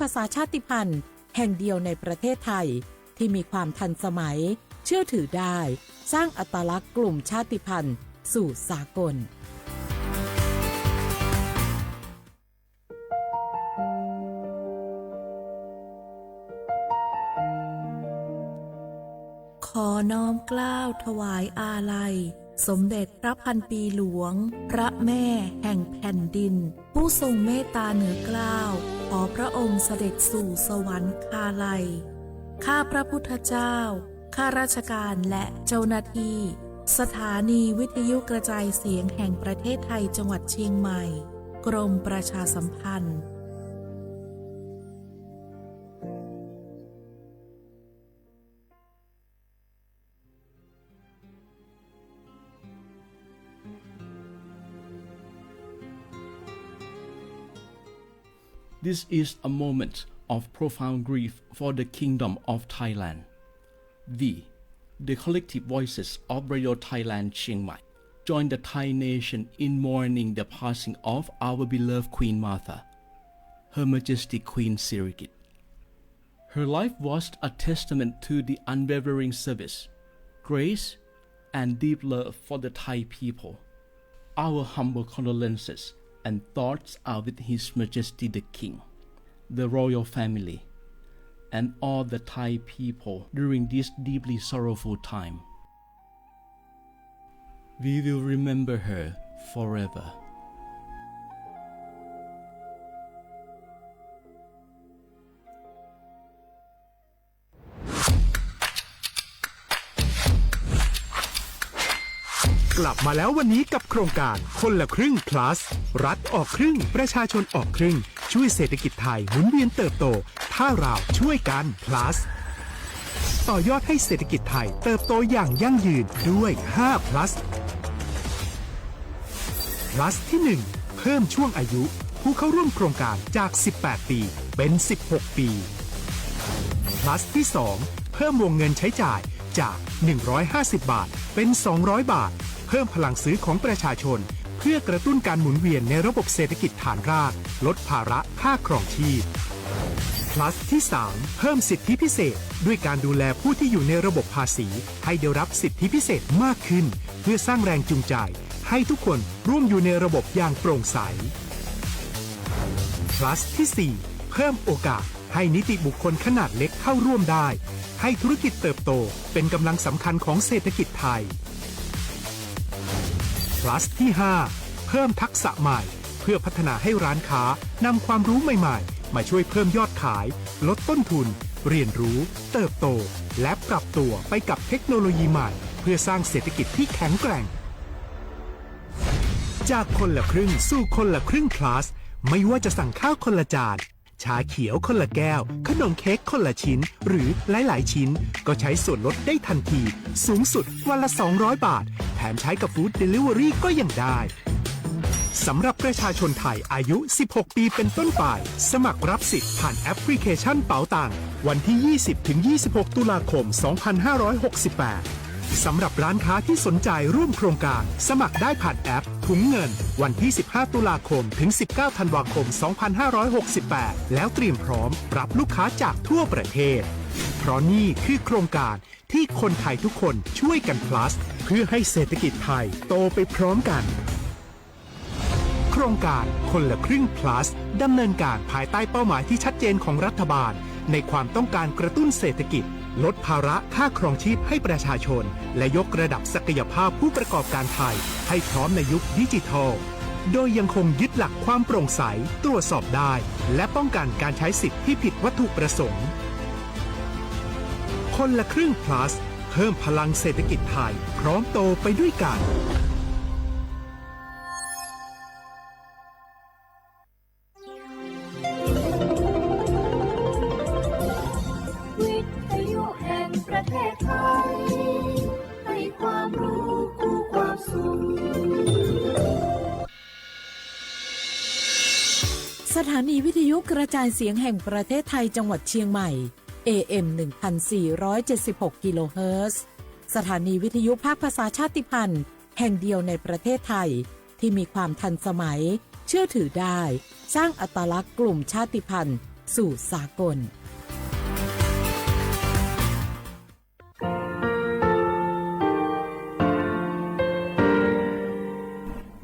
ภาษาชาติพันธุ์แห่งเดียวในประเทศไทยที่มีความทันสมัย เชื่อถือได้ สร้างอัตลักษณ์กลุ่มชาติพันธุ์สู่สากล ขอน้อมเกล้าถวายอาลัย สมเด็จพระพันปีหลวง พระแม่แห่งแผ่นดิน ผู้ทรงเมตตาเหนือเกล้า ขอพระองค์เสด็จสู่สวรรคาลัย ข้าพระพุทธเจ้า ข้าราชการและเจ้าหน้าที่ สถานีวิทยุกระจายเสียงแห่งประเทศไทยจังหวัดเชียงใหม่ กรมประชาสัมพันธ์ This is a moment of profound grief for the Kingdom of Thailand. We, the collective voices of Radio Thailand Chiang Mai, join the Thai nation in mourning the passing of our beloved Queen Mother, Her Majesty Queen Sirikit. Her life was a testament to the unwavering service, grace, and deep love for the Thai people. Our humble condolences and thoughts are with His Majesty the King, the royal family, and all the Thai people during this deeply sorrowful time. We will remember her forever. กลับมาแล้ววันนี้กับโครงการคนละครึ่ง plus รัฐออกครึ่ง ประชาชนออกครึ่ง ช่วยเศรษฐกิจไทยหมุนเวียนเติบโต ถ้าเราช่วยกัน plus ต่อยอดให้เศรษฐกิจไทยเติบโตอย่างยั่งยืนด้วย ห้า plus plus ที่ หนึ่ง เพิ่มช่วงอายุผู้เข้าร่วมโครงการจาก สิบแปด ปี เป็น สิบหก ปี plus ที่ สอง เพิ่มวงเงินใช้จ่ายจาก หนึ่งร้อยห้าสิบ บาท เป็น สองร้อย บาท เพิ่มพลังซื้อของประชาชน เพื่อกระตุ้นการหมุนเวียนในระบบเศรษฐกิจฐานราก ลดภาระค่าครองชีพ plus ที่ สาม เพิ่มสิทธิพิเศษ ด้วยการดูแลผู้ที่อยู่ในระบบภาษี ให้ได้รับสิทธิพิเศษมากขึ้น เพื่อสร้างแรงจูงใจ ให้ทุกคนร่วมอยู่ในระบบอย่างโปร่งใส plus ที่ สี่ เพิ่มโอกาสให้นิติบุคคลขนาดเล็กเข้าร่วมได้ ให้ธุรกิจเติบโต เป็นกำลังสำคัญของเศรษฐกิจไทย plus ที่ ห้า เพิ่มทักษะใหม่ เพื่อพัฒนาให้ร้านค้านำความรู้ใหม่ๆ มาช่วยเพิ่มยอดขาย ลดต้นทุน เรียนรู้ เติบโต และปรับตัวไปกับเทคโนโลยีใหม่ เพื่อสร้างเศรษฐกิจที่แข็งแกร่ง จากคนละครึ่งสู่คนละครึ่ง plus ไม่ว่าจะสั่งข้าวคนละจาน ชาเขียวคนละแก้ว ขนมเค้กคนละชิ้น หรือหลายๆ ชิ้น ก็ใช้ส่วนลดได้ทันที สูงสุดวันละ สองร้อย บาท แถมใช้กับ Food Delivery ก็ยังได้ สำหรับประชาชนไทยอายุ สิบหก ปีเป็นต้นไป สมัครรับสิทธิ์ผ่านแอปพลิเคชันเป๋าตัง วันที่ ยี่สิบ ถึง ยี่สิบหก ตุลาคม สองพันห้าร้อยหกสิบแปด สำหรับร้านค้าที่สนใจร่วมโครงการ สมัครได้ผ่านแอปถุงเงิน วันที่ สิบห้า ตุลาคม ถึง สิบเก้า ธันวาคม สองพันห้าร้อยหกสิบแปด แล้วเตรียมพร้อมรับลูกค้าจากทั่วประเทศ เพราะนี่คือโครงการที่คนไทยทุกคนช่วยกัน plus เพื่อให้เศรษฐกิจไทยโตไปพร้อมกัน โครงการคนละครึ่ง plus ดำเนินการภายใต้เป้าหมายที่ชัดเจนของรัฐบาล ในความต้องการกระตุ้นเศรษฐกิจ ลดภาระค่าครองชีพให้ประชาชน และยกระดับศักยภาพผู้ประกอบการไทย ให้พร้อมในยุคดิจิทัล โดยยังคงยึดหลักความโปร่งใส ตรวจสอบได้ และป้องกันการใช้สิทธิ์ที่ผิดวัตถุประสงค์ คนละครึ่ง plus เพิ่มพลังเศรษฐกิจไทย พร้อมโตไปด้วยกัน วิทยุแห่งประเทศไทย ให้ความรู้คู่ความสุข สถานีวิทยุกระจายเสียงแห่งประเทศไทยจังหวัดเชียงใหม่ เอ เอ็ม หนึ่งพันสี่ร้อยเจ็ดสิบหก กิโลเฮิรตซ์ สถานีวิทยุภาคภาษาชาติพันธุ์แห่งเดียวในประเทศไทย ที่มีความทันสมัย เชื่อถือได้ สร้างอัตลักษณ์กลุ่มชาติพันธุ์ สู่สากล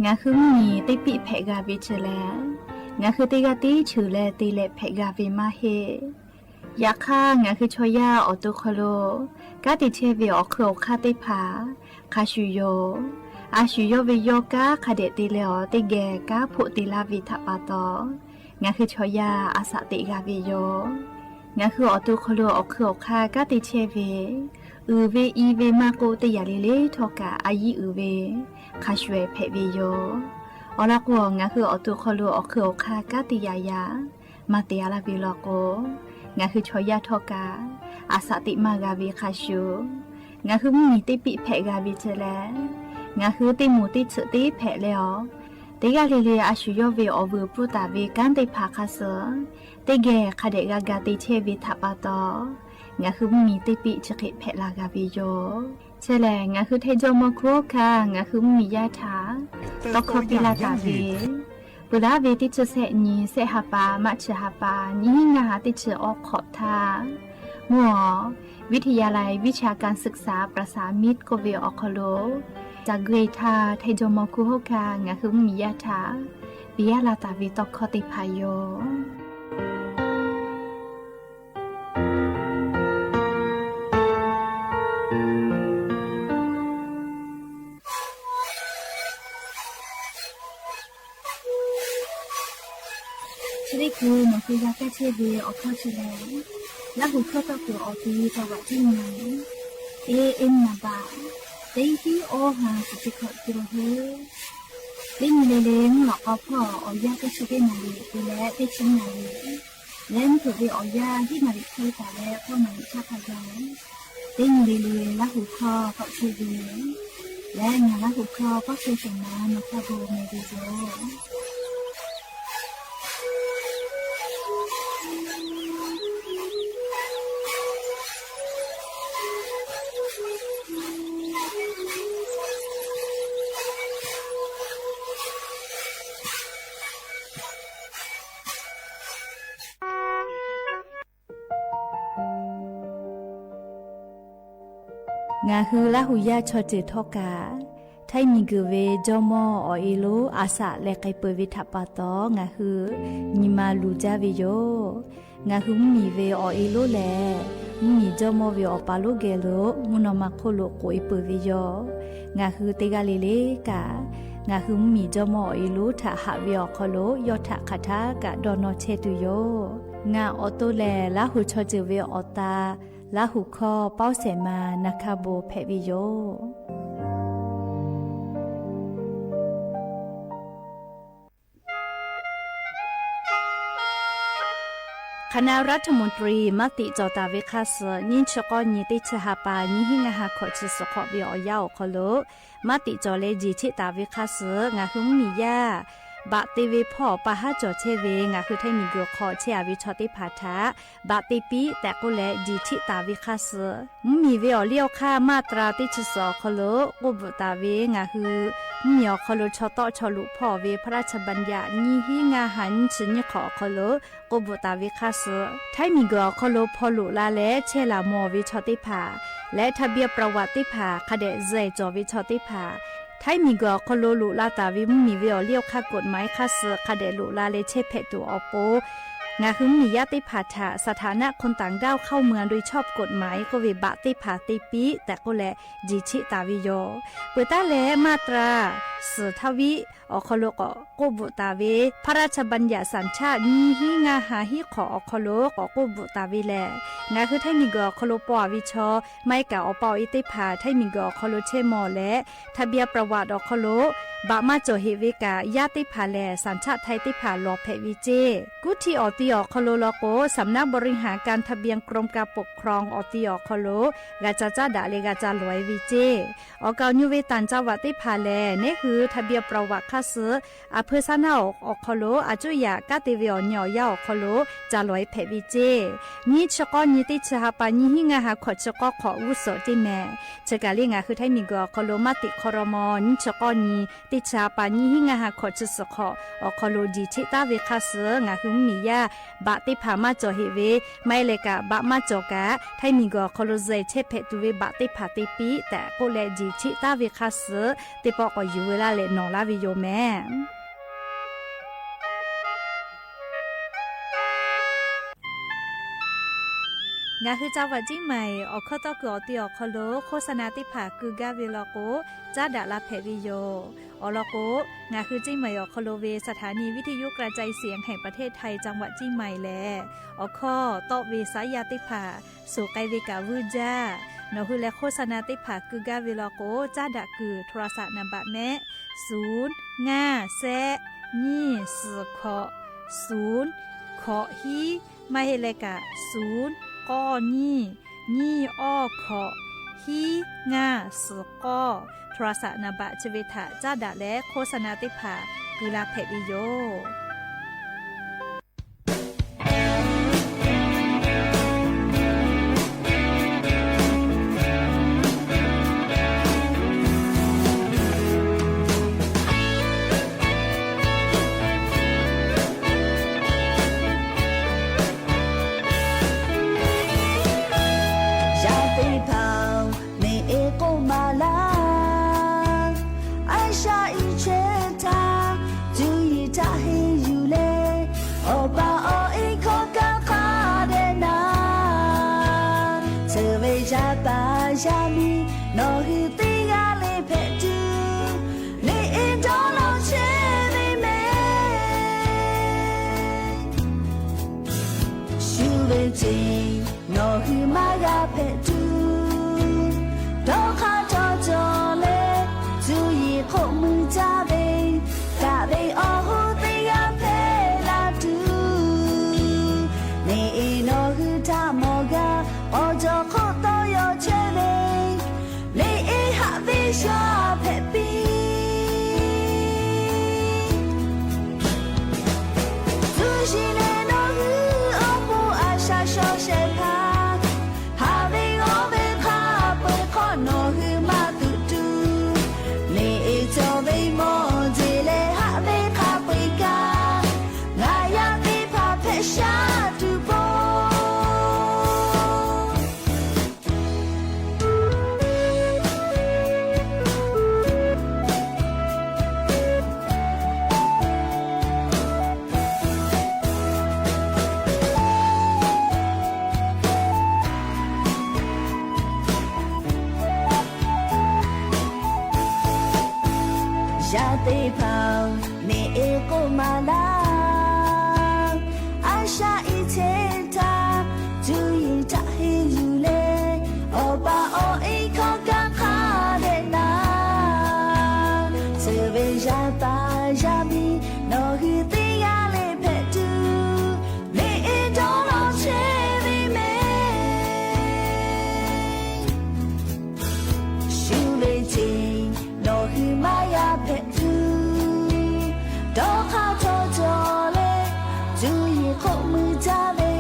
Ngaˬ hui mvuhˇmiˬ teˇ piˆ hpehꞈ g'a ve chi lehˬ, ngaˬ hui teˇ g'aˇ tiˉ cheuˬ leh te leh hpehꞈ g'a ve maˇ heˆ. Yaꞈ hk'aˇ, ngaˬ hui chaw yaˇ awˬ to hk'aw lo kanˉ te chehˇ ve awˬ hk'eun awˬ hk'aˇ teˇ hpaˍ hk'a shuˍ yoˬ. A shu yawˇ ve yawˇ kanˉ hk'a dehꞈ te leh awˬ teˇ geh kanˉ hpoˆ te laˇ ve htaꞈ pa taw, ngaˬ hui chaw yaˇ a shaꞈ teꞈ g'a ve yoˬ. Ngaˬ hui awˬ to hk'aw lo awˬ hk'eun awˬ hk'aˇ kanˉ te chehˇ ve, uiˍ ve i ve maˇ k'oˆ, teˇ yanˇ le le htawˇ kaꞈ a yiˉ uiˍ ve hk'a shuˍ ehˍ hpehꞈ ve yoˬ. Awˬ lawn k'o, ngaˬ hui awˬ to hk'aw lo awˬ hk'eun awˬ hk'aˇ kanˉ te yaꞈ yaꞈ maˇ te a laˇ ve law k'o, ngaˬ hui chaw yaˇ htawˇ kaꞈ a shaꞈ teꞈ maˇ g'a ve hk'a shuˍ, ngaˬ hui mvuhˇmiˬ teˇ piˆ hpehꞈ g'a ve chi lehˬ, ngaˬ hui teˇ moˍ teˇ tsuhꞈ teˇ hpehꞈ leh awˬ, teˇ g'aˇ le le a shu yawˇ ve awˬ vuiˬ pfuhˇ taˍ ve kanˉ teˇ hpaˍ hk'a shuˍ, teˇ geh hk'a dehꞈ g'a ga te chehˇ ve htaꞈ pa taw, ngaˬ hui mvuhˇmiˬ teˇ piˆ chi hk'e hpehꞈ la g'a ve yoˬ. Chi lehˬ, ngaˬ hui Htaiˇ jawˇmawˇ hkunˉ hawˉ hkanˇ ngaˬ hui mvuhˇmiˬ yaˇ htaꞈ tawˇ hkawˇ piˇ laˇ taˍ ve, peuˬ laˉ ve teˇ chi sehˆ nyi, sehˆ ha pa maˇ chi ha pa, nyiˇ hinˉ ngaˇ ha teˇ chi awˇ hk'awꞈ htaˇ, mvuhˇ awˬ วิทยาลัยวิชาการศึกษาประสามิตร k'oˆ ve awˬ hk'aw lo, ca gui htaˇ Htaiˇ jawˇmawˇ hkunˉ hawˉ hkanˇ ngaˬ hui mvuhˇmiˬ yaˇ htaꞈ piˇ laˇ taˍ ve tawˇ hkawˇ teˇ hpaˍ yoˬ. Chi teˇ hkui nawˬ hui g'a kaˇ chehˇ ve awˬ hkawˇ chi lehˬ, Laˇ huˍ hkawˇ tawˇ kuiˬ awˬ ti taw g'aꞈ tiˉ nyi, teˇ eˉ naˍ baꞈ, teˇ hiˉ awˇ ha shiˍ chi hkawꞈ te la hui. Teˇ nyi le le mvuhˇ lawꞈ k'aw hpawˇ awˬ yanˇ teˇ chi teˇ naˍ riˍ te leh teˇ chi naˍ riˍ leh, mvuhˇ hpeuꞈ ve awˬ yanˇ hiˉ naˍ riˍ hk'e taˍ leh k'awˇ naˍ riˍ caˇ hk'a gaˬ, teˇ nyi le le Laˇ huˍ hkawˇ tawˆ chehˇ ve leh, ngaˬ Laˇ huˍ hkawˇ pawˇ chehˇ shawˍ ma nawˬ hk'a bon meh ve yoˬ. Ngaˬ hui Laˇ huˍ yaˇ chaw ceuˬ htawˇ kaꞈ, Htaiˇ miˬguiˬ ve jawˇmawˇ awˬ e lonˉ a shaꞈ leh k'ai peuˬ ve htaꞈ pa taw, ngaˬ hui nyi ma luˬ jaˇ ve yoˬ. Ngaˬ hui mvuhˇmiˬ ve awˬ e lonˉ lehˬ, mvuhˇmiˬ jawˇmawˇ ve awˬ pa lonˉ geh lo mvuhˇ naw ma hk'oˆ lo k'oꞈ e peuˬ ve yoˬ. Ngaˬ hui teˇ g'aˇ le le kaꞈ, ngaˬ hui mvuhˇmiˬ jawˇmawˇ awˬ e lonˉ htaꞈ haꞈ ve awˬ hk'aw lo yawˇ htaꞈ hk'aˬ htaˇ kaꞈ dawˇ nawˇ chehˇ tuˬ yoˬ. Ngaˬ awˬ to lehˬ, Laˇ huˍ chaw ceuˬ ve awˬ ta, Laˇ huˍ hkawˇ pawˇ shehˍ ma nawˬ hk'a bon hpehꞈ ve yoˬ. คณะรัฐมนตรี maˇ tiꞈ cawˬ taˍ ve hk'a shuˍ, nyiˇ chi k'awˇ nyi teˇ chi ha pa nyiˇ hinˉ ngaˇ ha hkawꞈ chi suhˍ hk'awꞈ ve awˬ yanˇ awˬ hk'aw lo, maˇ tiꞈ cawˬ leh jeˬ cheˆ taˍ ve hk'a shuˍ, ngaˬ hui mvuhˇmiˬ yaˇ baꞈ te ve hpawˇ pa haˉ cawˬ chehˇ ve ngaˬ hui Htaiˇ miˬguiˬ hk'aw chehˇ a ve chaw teˇ hpaˍ htaꞈ baꞈ te piˇ tehꞈ k'oˆ leh jeˬ cheˆ taˍ ve hk'a shuˍ, mvuhˇmiˬ ve awˬ liˇ awˬ hk'aˇ maˇ tra teˇ chi suhˍ awˬ hk'aw lo k'oˆ bvuhꞈ taˍ ve ngaˬ hui mvuhˇmiˬ awˬ hk'aw lo chaw tawˆ chaw loꞈ hpawˇ ve พระราชบัญญัติ nyiˇ hinˉ ngaˇ ha nyiˇ chi nyiˇ hk'awꞈ awˬ hk'aw lo k'oˆ bvuhꞈ taˍ ve hk'a shuˍ, Htaiˇ miˬguiˬ awˬ hk'aw lo hpaw loꞈ la leh chehˇ laˬ mawˬ ve chaw teˇ hpaˍ leh ทะเบียนประวัติ teˇ hpaˍ hk'a dehꞈ zuhˬ cawˬ ve chaw teˇ hpaˍ, Htaiˇ miˬguiˬ awˬ hk'aw lo loꞈ la taˍ ve mvuhˇmiˬ ve awˬ liˇ awˬ hk'aˇ กฎหมาย hk'a shuˍ hk'a dehꞈ loꞈ la leh chehˇ hpehꞈ tuˬ awˬ pon, ngaˬ hui mvuhˇmiˬ yaˇ teˇ hpaˍ htaꞈ สถานะคนต่างด้าวเข้าเมืองโดยชอบกฎหมาย k'oˆ ve baꞈ teˇ hpaˍ te piˇ tehꞈ k'oˆ leh jeˬ cheˆ taˍ ve yoˬ. Peuˬ taˉ leh maˇ tra suhˍ htaˇ viˆ awˬ hk'aw lo k'awꞈ k'oˆ bvuhꞈ taˍ ve พระราชบัญญัติสัญชาติ nyiˇ hinˉ ngaˇ ha hiˉ hk'awꞈ awˬ hk'aw lo k'awꞈ k'oˆ bvuhꞈ taˍ ve lehˬ, ngaˬ hui Htaiˇ miˬguiˬ awˬ hk'aw lo paw a ve chaw, maˇ heˆ kaꞈ awˬ pa awˬ e teˇ hpaˍ Htaiˇ miˬguiˬ awˬ hk'aw lo chehˇ mawˬ leh ทะเบียนประวัติ awˬ hk'aw lo baꞈ maˇ cawˬ heꞈ ve kaꞈ, yaˇ teˇ hpaˍ lehˬ สัญชาติไทย teˇ hpaˍ lawˬ hpehꞈ ve ceˇ. Kuˉ htiˇ awˬ ti awˬ hk'aw lo law k'o, สำนักบริหารการทะเบียน กรมการปกครอง awˬ ti awˬ hk'aw lo g'a ca caˇ daꞈ leh g'a ca lawˬ e ve ceˇ. Awˬ kaˍ awˬ nyu ve ต่างจังหวัด teˇ hpaˍ lehˬ, neˉ hui ทะเบียนประวัติ hk'a shuˍ, a hpeu saˉ naˆ awˬ hk'aw lo a cuˇ yaꞈ kanˉ te ve awˬ nyi awˬ yanˇ awˬ hk'aw lo ca lawˬ e hpehꞈ ve ceˇ. Nyiˇ chi k'awˇ nyi teˇ chi ha pa nyiˇ hinˉ ngaˇ ha hkawꞈ chi k'awˇ hk'awꞈ g'uˇ suhˍ ceˇ mehˍ. Chi kaˬ le ngaˬ hui Htaiˇ miˬguiˬ awˬ hk'aw lo maˇ tiꞈ hk'aw raw maw nyiˇ chi k'awˇ nyi Teˇ chi a paˍ nyiˇ hinˉ ngaˇ ha hkawꞈ chi suhˍ hk'awꞈ awˬ hk'aw lo jeˬ cheˆ taˉ ve hk'aˇ suh ngaˬ hui mvuhˇmiˬ yaˇ baꞈ teˇ hpaˍ maˇ cawˬ heꞈ ve, maˇ heˆ leh kaꞈ baꞈ maˇ cawˬ kaꞈ Htaiˇ miˬguiˬ awˬ hk'aw lo zehˬ chehˇ hpehꞈ tuˬ ve baꞈ teˇ hpaˍ te piˇ tehꞈ k'oˆ leh, jeˬ cheˆ taˉ ve hk'aˇ suh teˇ pawˆ k'awꞈ yuˬ ve laˇ leh nawˬ laˇ ve yoˬ mehˍ. Ngaˬ hui จังหวัดเชียงใหม่ awˬ hkawˇ tawˇ kuiˬ awˬ te awˬ hk'aw lo โฆษณา teˇ hpaˍ keu gaˇ ve law k'o, caˉ daꞈ la hpehꞈ ve yoˬ. Awˬ lawn k'o, ngaˬ hui เชียงใหม่ awˬ hk'aw lo ve สถานีวิทยุกระจายเสียงแห่งประเทศไทย จังหวัดเชียงใหม่ lehˬ, awˬ hkawˇ tawˆ ve saˉ yaˇ teˇ hpaˍ shoˍ k'ai ve kaꞈ vuiˇ jaˇ. Nawˬ hui leh โฆษณา teˇ hpaˍ keu gaˇ ve law k'o, caˉ daꞈ kuiˬ โทรศัพท์ นามบัตร mehˆ, suˍ ngaˇ shehˆ nyiˇ suhˍ hkawꞈ suˍ hkawꞈ hiˉ, maˇ heˆ leh kaꞈ suˍ k'awˇ nyiˇ nyiˇ awˇ hkawꞈ hiˉ ngaˇ suhˍ k'awˇ โทรศัพท์ นามบัตร chi ve htaꞈ caˉ daꞈ leh โฆษณา teˇ hpaˍ keu la hpehꞈ ve yoˬ. Yaˇ teˇ hpaˍ-oˬ, neˇ e k'oˆ maˍ laˇ. A shaꞈ i chehˇ htaˇ, cuˇ yiˍ htaꞈ henˇ yuˬ leh, awˬ pa awˬ e hkawˇ kanˇ hk'a dehꞈ na. Tcuh ve yaˇ paˍ yaˇ miˇ nawˬ hui teˇ g'aˇ le hpehꞈ tuˬ, neˇ e dawˇ law chehˇ ve mehˍ. Shu ve ceˬ nawˬ hui maˇ g'a hpehꞈ tuˬ, dawˇ hk'aˇ htawˇ cawˬ leh, cuˇ yiˍ hk'oˆ mui caˇ ve, daꞈ ve awˬ hoˉ teˇ g'aˇ hpehꞈ la tuˬ, neˇ e nawˬ hui htaꞈ mawˬ g'a, awˬ cawˬ hk'oˆ tawˇ yaw chehˇ ve, neˇ e haꞈ ve shaˍ hpehꞈ piˇ. Cuˇ yiˍ leh nawˬ hui awˬ pon a shaꞈ shaw shehˍ hpaˇ, haꞈ ve g'awˇ ve hk'a peu-eˬ hk'awꞈ nawˬ hui maˇ tuꞈ tuˬ, neˇ e cawˬ ve mawˬ jeˬ leh haꞈ ve hk'a peu-eˬ kaꞈ, ngaˬ yaˇ teˇ hpaˍ hpehꞈ shaˉ tuˬ pon. Yaˇ teˇ hpaˍ-oˬ, neˇ e k'oˆ maˍ laˇ. A shaꞈ i chehˇ htaˇ, cuˇ yiˍ htaꞈ henˇ yuˬ leh, awˬ pa awˬ e hkawˇ kanˇ hk'a dehꞈ na. Tcuh ve yaˇ paˍ yaˇ miˇ nawˬ hui teˇ g'aˇ le hpehꞈ tuˬ, neˇ e dawˇ law chehˇ ve mehˍ. Shu ve ceˬ nawˬ hui maˇ g'a hpehꞈ tuˬ, dawˇ hk'aˇ htawˇ cawˬ leh, cuˇ yiˍ hk'oˆ mui caˇ ve,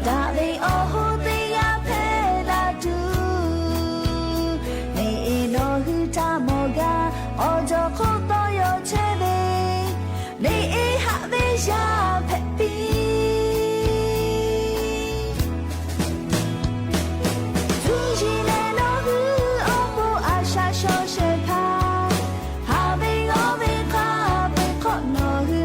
daꞈ ve awˬ hoˉ teˇ g'aˇ hpehꞈ la tuˬ, neˇ e nawˬ hui htaꞈ mawˬ g'a, awˬ cawˬ hk'oˆ tawˇ yaw chehˇ ve, neˇ e haꞈ ve shaˍ hpehꞈ piˇ. Cuˇ yiˍ leh nawˬ hui awˬ pon a shaꞈ shaw shehˍ hpaˇ, haꞈ ve g'awˇ ve hk'a peu-eˬ hk'awꞈ nawˬ hui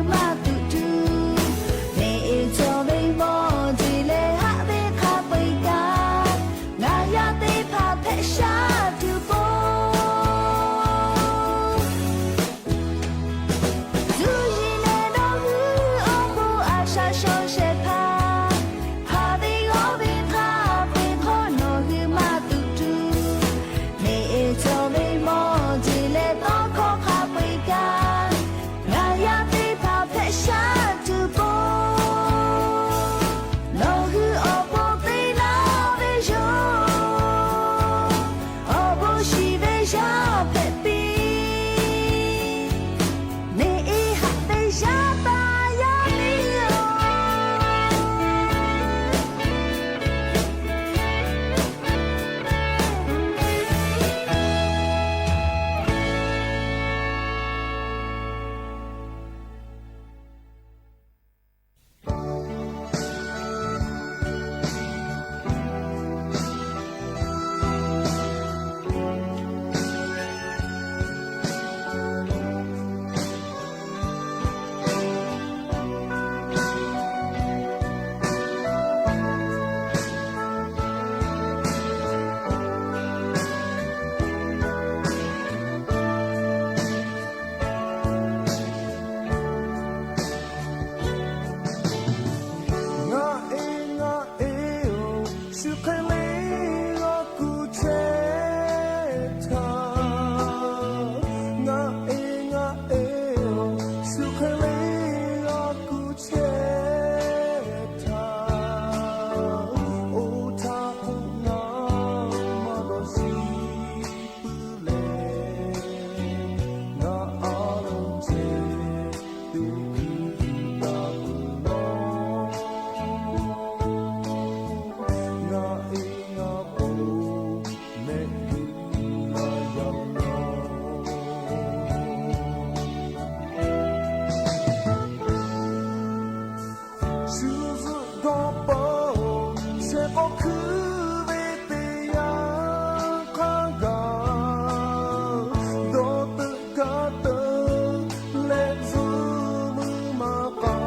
K'awꞈ hkuˇ ve teˇ yanˇ hk'a gaˬ, dawˇ teuꞈ kaˇ teuꞈ leh zuhꞈ muˇ maˇ k'aˇ,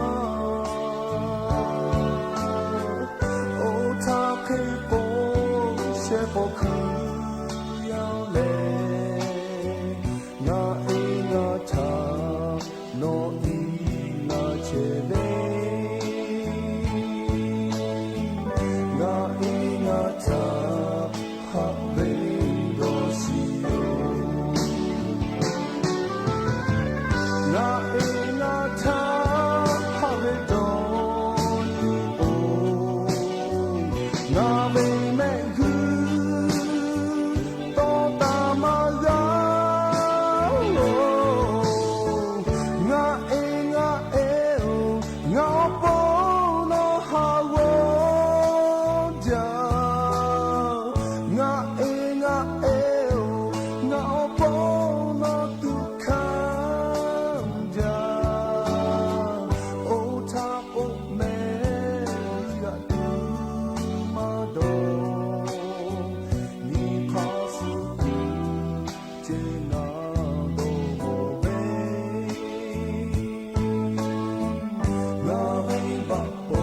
oˇ htaˇ hk'e k'o shehˍ k'awꞈ hkuˇ yaˇ lehˬ, ngaˬ e ngaˬ htaꞈ nawˬ i laˇ chehˇ ve, ngaˬ e ngaˬ htaꞈ haꞈ ve dawˇ shiˍ yoˬ. Ngaˬ e ngaˬ htaꞈ haꞈ ve dawˇ nyi-oˬ, ngaˬ ve mehˆ g'uˇ tawˇ taˍ maˇ g'a-oˬ. Ngaˬ e ngaˬ e-oˬ, ngaˬ awˬ pon nawˬ haꞈ g'awˇ jaˇ. Ngaˬ e ngaˬ e-oˬ, ngaˬ awˬ pon nawˬ tuꞈ hkanˇ jaˇ. Oˇ htaˇ k'o mehˆ g'uˇ yaꞈ tuˬ maˇ dawˬ, nyi hk'aˇ suh tuˬ ce ngaˬ dawˇ ve, ngaˬ venˇ baˆ k'o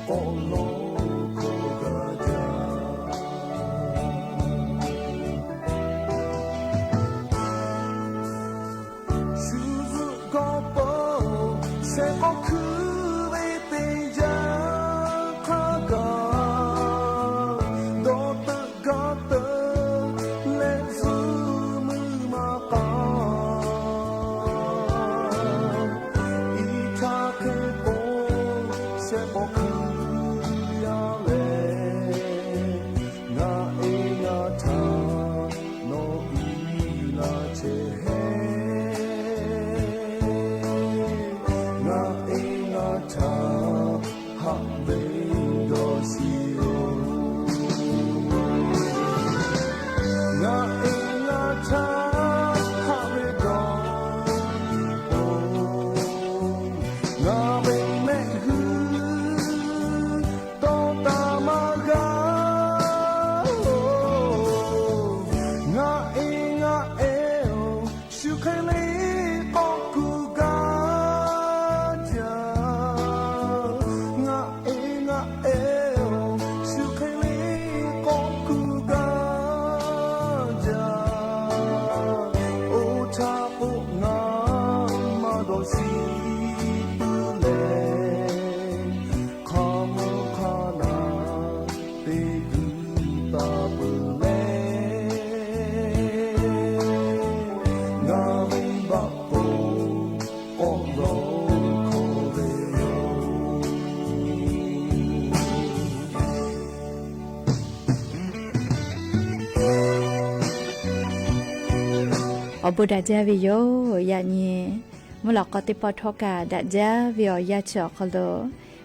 k'awꞈ lawˬ hkawˇ g'a jaˇ. Shu zuhꞈ g'awˇ peuˬ, shehˍ k'awꞈ hkuˇ ve teˇ yanˇ hk'a gaˬ, dawˇ teuꞈ gaˇ teuꞈ leh zuhꞈ muˇ maˇ k'aˇ, i htaˇ hk'e k'o shehˍ k'awꞈ hkuˇ yaˇ lehˬ, ngaˬ e ngaˬ htaꞈ nawˬ i laˇ chehˇ heˆ. Ngaˬ e ngaˬ htaꞈ haꞈ ve dawˇ shiˍ yoˬ. Ngaˬ e ngaˬ htaꞈ haꞈ ve dawˇ nyi-oˬ, ngaˬ ve mehˆ g'uˇ tawˇ taˍ maˇ g'a-oˬ. Ngaˬ e ngaˬ e-oˬ, shu hk'e le k'awꞈ kuˬ gaˇ jaˇ. Ngaˬ e ngaˬ e-oˬ, shu hk'e le k'awꞈ kuˬ gaˇ jaˇ. Oˇ htaˇ k'o ngaˬ maˇ dawˬ shiˍ puiˉ leh, hk'a mvuhˇ hk'a naˍ teˇ g'uiˬ taˍ peuˬ leh, ngaˬ venˇ baˆ k'o k'awꞈ lawˬ hkawˇ ve yoˬ. Awˬ bon daꞈ jaˇ ve yoˬ. Yaꞈ nyi mvuhˇ lawꞈ k'aw teˇ pawˆ htawˇ kaꞈ daꞈ jaˇ ve awˬ yanˇ chi awˬ hk'aw lo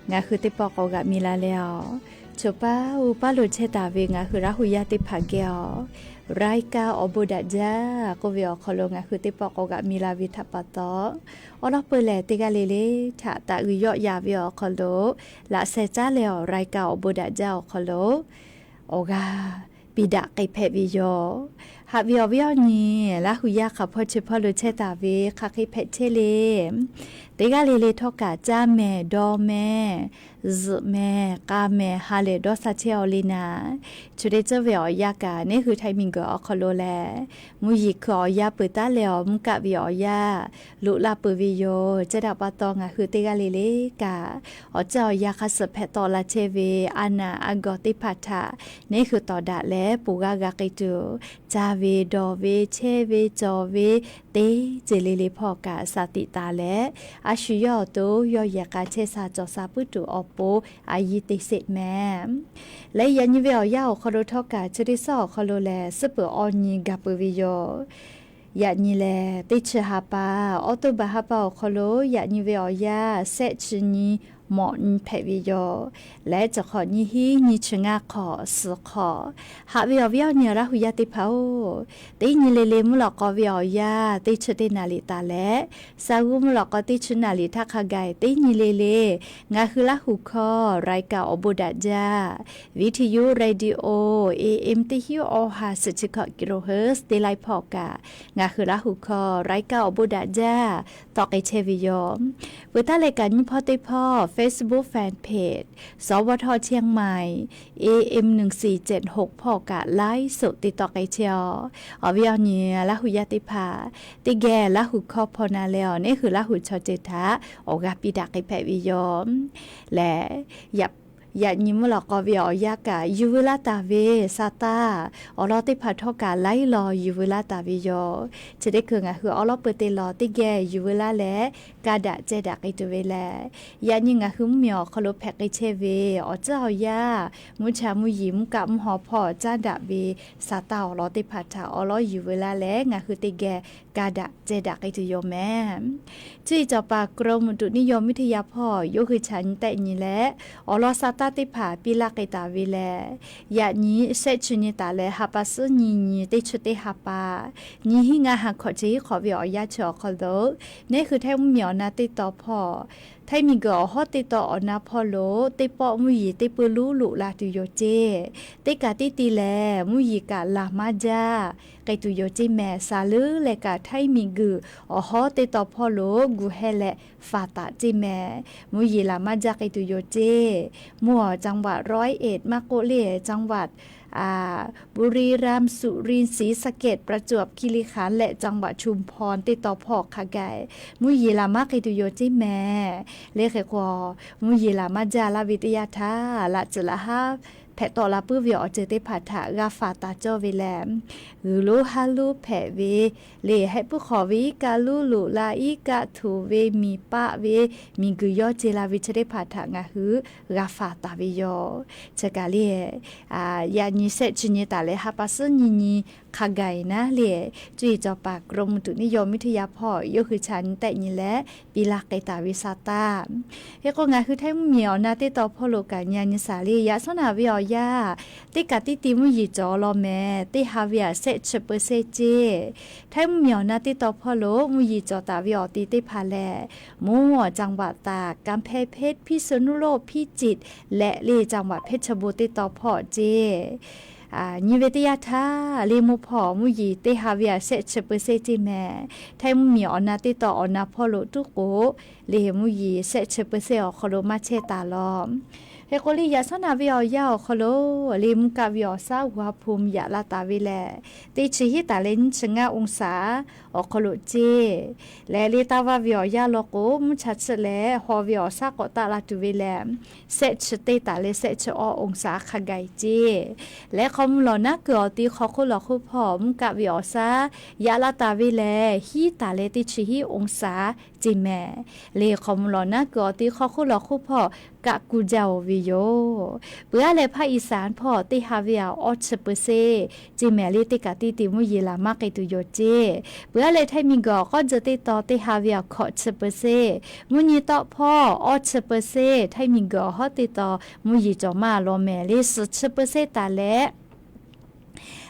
ngaˬ hui teˇ pawˆ k'awꞈ g'aꞈ mi la leh-aˬ, choˬ paˇ uˉ paˇ lo chehˇ taˍ ve ngaˬ hui Laˇ hu yaˇ teˇ hpaˍ geh-aˬ, รายการ awˬ bon daꞈ jaˇ k'oˆ ve awˬ hk'aw lo ngaˬ hui teˇ pawˆ k'awꞈ g'aꞈ mi la ve htaꞈ pa taw, awˉ lawˉ peu lehˬ teˇ g'aˇ le le htaꞈ taꞈ g'uiˬ yawˆ yan ve awˬ hk'aw lo laꞈ sheh caˉ leh-aˬ, รายการ awˬ bon daꞈ jaˇ awˬ hk'aw lo awˬ g'aˇ piˇ daꞈ k'ai hpehꞈ ve yoˬ. Haꞈ ve awˬ viˉ awˬ nyi, Laˇ hu yaˇ hk'aˬ hpawˇ chi hpawˇ lo chehˇ taˍ ve hk'aˬ hk'e hpehꞈ chehˇ le. Teˇ g'aˇ le le htawˇ kaꞈ caˇ mehˍ, dawˇ mehˍ, zuhꞈ mehˍ, k'a mehˍ, ha lehˬ dawˇ sha chehˇ-aw le naˍ, chi teˇ ceuˬ ve awˬ yanˇ kaꞈ neˇ hui htaiˍ miˬguiˬ awˬ hk'aw lo lehˬ, mvuhˇ yeˬ hkui awˬ yanˇ peuˬ taˉ leh-aˬ, mvuhˇ kaˆ ve awˬ yanˇ loꞈ la peuˬ ve yoˬ. Chi htaꞈ pa taw ngaˬ hui teˇ g'aˇ le le kaꞈ, awˬ caˇ awˬ yan hk'a suhˍ hpehꞈ tawˆ la chehˇ ve a naˬ a gawˬ teˇ hpaˍ htaꞈ neˇ hui tawˍ daꞈ leh ponˬ g'aˇ g'a k'ai tuˬ, caˇ ve, dawˬ ve, chehˇ ve, cawˬ ve, teˇ ceuˬ le le hpawˇ kaꞈ shaˍ tiꞈ taˍ leh, a shu yawˇ awˬ to yawˇ yehˬ k'a chehˇ sha cawˬ sha puiˉ tuˬ awˬ pon a yiˇ te sheˍ mehˍ. Leh yaꞈ nyi ve awˬ yanˇ awˬ hk'aw lo htawˇ kaꞈ, chi teˇ suhˉ awˬ hk'aw lo lehˬ, suhˉ peuˬ awˬ nyi gaˬ peuˬ ve yoˬ. Yaꞈ nyi lehˬ, teˇ chi ha pa, October ha pa awˬ hk'aw lo yaꞈ nyi ve awˬ yanˇ shehˆ chi nyi mawꞈ nyi hpehꞈ ve yoˬ. Leh chi hk'awꞈ nyiˇ hinˉ nyiˇ chi ngaˇ hk'awꞈ suhˍ hk'awꞈ haꞈ ve awˬ viˉ awˬ nyi Laˇ hu yaˇ teˇ hpaˍ-oˬ, teˇ nyi le le mvuhˇ lawꞈ k'aw ve awˬ yanˇ teˇ chi teˇ naˍ riˍ taˍ leh, saˍ g'uˇ mvuhˇ lawꞈ k'aw teˇ chi naˍ riˍ htaˇ hk'a gaˬ teˇ nyi le le ngaˬ hui Laˇ hu hkawˇ รายการ awˬ bon daꞈ jaˇ, วิทยุ radio A M teˇ hinˉ awˬ ha suhˍ chi hkawꞈ กิโลเฮิรตซ์ teˇ laiˉ hpawˇ kaꞈ ngaˬ hui Laˇ hu hkawˇ รายการ awˬ bon daꞈ jaˇ tawˆ k'ai chehˇ ve yoˬ. Peuˬ taˉ leh kaꞈ nyi hpawˇ teˇ hpawˇ Facebook fan page สวท เชียงใหม่ A M หนึ่งสี่เจ็ดหก hpawˇ kaꞈ ไลฟ์สด te tawˆ k'ai chehˇ-oˬ. Awˬ viˉ awˬ nyi Laˇ hu yaˇ teˇ hpaˍ, teˇ geh Laˇ hu hkawˇ hpaw na leh awˬ neˉ hui Laˇ hu chaw ceuˬ htaꞈ awˬ g'aˇ piˇ daꞈ k'ai hpehꞈ ve yoˬ. Leh yaꞈ nyi mvuhˇ lawꞈ k'aw ve awˬ yanˇ kaꞈ yuˬ veu laˇ taˍ ve sa taˇ awˬ lawn teˇ hpaˍ htawˇ kaꞈ laiˉ law yuˬ veu laˇ taˍ ve yoˬ. Chi teˇ hkui ngaˬ hui awˉ lawˉ peu te law teˇ geh yuˬ veu laˇ leh, ka daꞈ ceh daꞈ k'ai tuˬ ve lehˬ, yaꞈ nyi ngaˬ hui mvuhˇmiˬ awˬ hk'aw lo hpehꞈ k'ai chehˇ ve awˬ tcuhˉ awˬ yanˇ, mvuhˇ cha mvuhˇ yeˬ mvuhˇ kaˆ mvuhˇ haw hpawˇ caˉ daꞈ ve sa taˇ awˬ lawn teˇ hpaˍ htaꞈ awˉ lawˉ yuˬ veu laˇ leh, ngaˬ hui teˇ geh ka daꞈ ceh daꞈ k'ai tuˬ yoˬ mehˍ. Cuˇ yiˍ cawˬ paˍ กรมอุตุนิยมวิทยา hpawˇ yawˇ hui chaꞈ nyi tehˆ nyi leh, awˬ lawn sa taˇ teˇ hpaˍ piˇ laˇ k'ai taˍ ve lehˬ, yaꞈ nyi shehˆ chi nyi taˍ leh ha pa suhˉ nyi nyi teˇ chi teˇ ha pa, nyi hinˉ ngaˇ ha hkawꞈ chi hiˉ hk'awꞈ ve awˬ yanˇ chi awˬ hk'aw lo, neˉ hui Htaiˇ mvuhˇmiˬ awˬ na teˇ taw hpawˇ, Htaiˇ miˬguiˬ awˬ hawˉ teˇ taw awˬ na hpawˇ lo teˇ pawˆ mvuhˇ yeˬ teˇ peu loˉ loꞈ la tuˬ yoˬ ceˇ. Teˇ kaꞈ tiˉ ti lehˬ mvuhˇ yeˬ kaꞈ laˬ maˇ jaˇ k'ai tuˬ yoˬ ceˇ mehˍ. Saˍ leuˉ leh kaꞈ Htaiˇ miˬguiˬ awˬ hawˉ teˇ taw hpawˇ lo gu heh leh faˍ taˍ ceˇ mehˍ. Mvuhˇ yeˬ laˬ maˇ jaˇ k'ai tuˬ yoˬ ceˇ. Mvuhˇ awˬ จังหวัดร้อยเอ็ด maˇ k'oˆ lehˬ จังหวัดบุรีรัมย์ สุรินทร์ ศรีสะเกษ ประจวบคีรีขันธ์ leh จังหวัดชุมพร teˇ taw hpawˇ hk'a gaˬ mvuhˇ yeˬ laˬ maˇ k'ai tuˬ yoˬ ceˇ mehˍ. Le hk'e k'o, mvuhˇ yeˬ laˬ maˇ jaˇ laˇ ve teˇ yanˇ htaˇ, laꞈ tcuhˍ laꞈ haˉ hpehꞈ tawˆ la puiˉ ve awˬ ceuˬ teˇ hpaˍ htaꞈ g'a faˍ taˍ cawˇ ve lehˬ, g'uiˬ lonˉ haˉ lonˉ hpehꞈ ve, lehˬ hehˆ puiˉ hk'awꞈ ve iˉ kaˆ lonˉ loꞈ la, iˉ kaˆ htoꞈ ve miˬ paˆ ve miˬguiˬ yawˇ ce la ve chi teˇ hpaˍ htaꞈ ngaˬ hui g'a faˍ taˍ ve yoˬ. Chi kaꞈ lehˬ, yaꞈ nyi shehˆ chi nyi taˍ leh ha pa suhˉ nyi nyi hk'a gaˬ naˉ lehˬ, cuˇ yiˍ cawˬ paˍ กรมอุตุนิยมวิทยา hpawˇ yawˇ hui chaꞈ nyi tehˆ nyi leh piˇ laˇ k'ai taˍ ve sa taˇ. Hk'e k'o ngaˬ hui Htaiˇ mvuhˇmiˬ awˬ na teˇ taw hpawˇ lo kaꞈ nyi nyi saˍ lehˬ, yaꞈ shawˉ naˍ ve awˬ yanˇ teˇ kaꞈ tiˉ ti mvuhˇ yeˬ cawˬ law mehˍ. Teˇ ha ve aꞈ shehˆ chi เปอร์เซ็นต์ ceˇ. Htaiˇ mvuhˇmiˬ awˬ na teˇ taw hpawˇ lo mvuhˇ yeˬ cawˬ taˍ ve awˬ ti teˇ hpaˍ lehˬ, mvuhˇ awˬ จังหวัดตาก กำแพงเพชร พิษณุโลก พิจิตร leh lehˬ จังหวัดเพชรบูรณ์ teˇ taw hpawˇ ceˇ. Nyi ve teˇ yanˇ htaˇ lehˬ mvuhˇ hpawˇ mvuhˇ yeˬ teˇ ha ve aꞈ shehˆ chi เปอร์เซ็นต์ ceˇ mehˍ. Htaiˇ mvuhˇmiˬ awˬ na teˇ taw awˬ na hpawˇ lo tuˉ k'o, lehˬ mvuhˇ yeˬ shehˆ chi เปอร์เซ็นต์ awˬ hk'aw lo maˇ chehˇ taˍ law. Hk'e k'o lehˬ yaꞈ shawˉ naˍ ve awˬ yanˇ awˬ hk'aw lo lehˬ mvuhˇ kaˆ ve awˬ shaˉ อุณหภูมิ yaꞈ la taˍ ve lehˬ, teˇ chi hiˉ taˍ leh nyiˇ chi ngaˇ องศา awˬ hk'aw lo ceˇ. Lehˬ lehˬ taˇ vaˇ ve awˬ yanˇ law k'o, mvuhˇ cha chi leh haw ve awˬ shaˉ k'awꞈ taˆ la tuˬ ve lehˬ, shehˆ chi teˇ taˍ leh shehˆ chi awˇ องศา hk'a gaˬ ceˇ. Lehˬ hk'aw mvuh lawˬ naˉ kuiˬ awˬ ti hk'aw hk'oˆ lawˬ hk'oˆ hpawˇ mvuhˇ kaˆ ve awˬ shaˉ yaꞈ la taˍ ve lehˬ, hiˉ taˍ leh teˇ chi hiˉ องศา ceˇ mehˍ. Lehˬ hk'aw mvuh lawˬ naˉ kuiˬ awˬ ti hk'aw hk'oˆ lawˬ hk'oˆ hpawˇ kaˆ kuˇ jaˇ-oˬ ve yoˬ. Peuˬ aˉ leh ภาคอีสาน hpawˇ teˇ ha ve aꞈ awˇ chi เปอร์เซ็นต์ ceˇ mehˍ. Lehˬ teˇ kaꞈ tiˉ ti mvuhˇ yeˬ laˬ maˇ k'ai tuˬ yoˬ ceˇ. Peuˬ aˉ leh Htaiˇ miˬguiˬ awˬ k'awˉ jeu teˇ taw teˇ ha ve aꞈ hkawꞈ chi เปอร์เซ็นต์, mvuhˇ nyi tawˆ hpawˇ awˇ chi เปอร์เซ็นต์, Htaiˇ miˬguiˬ awˬ hawˉ teˇ taw mvuhˇ yeˬ cawˬ maˇ law mehˍ. Lehˬ suhˍ chi เปอร์เซ็นต์ taˍ leh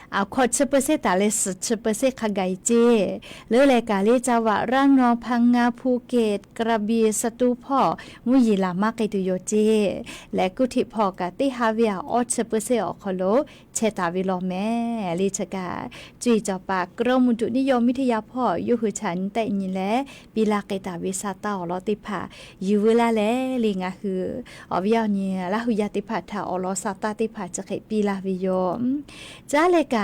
aꞈ hkawꞈ chi เปอร์เซ็นต์ taˍ leh suhˍ chi เปอร์เซ็นต์ hk'a gaˬ ceˇ. Leuˉ leh kaꞈ lehˬ จังหวัดระนอง พังงา ภูเก็ต กระบี่ สตูล hpawˇ mvuhˇ yeˬ laˬ maˇ k'ai tuˬ yoˬ ceˇ. Lehˬ กรุงเทพ hpawˇ kaꞈ teˇ ha ve aꞈ awˇ chi เปอร์เซ็นต์ awˬ hk'aw lo chehˇ taˍ ve law mehˍ. Lehˬ chi kaꞈ cuˇ yiˍ cawˬ paˍ กรมอุตุนิยมวิทยา hpawˇ yawˇ hui chaꞈ nyi tehˆ nyi leh piˇ laˇ k'ai taˍ ve sa taˇ awˬ lawn teˇ hpaˍ yuˬ veu laˇ leh, lehˬ ngaˬ hui awˬ viˉ awˬ nyi Laˇ hu yaˇ teˇ hpaˍ htaꞈ awˬ lawn sa taˇ teˇ hpaˍ chi hk'e piˇ laˇ ve yoˬ. Caˉ leh kaꞈ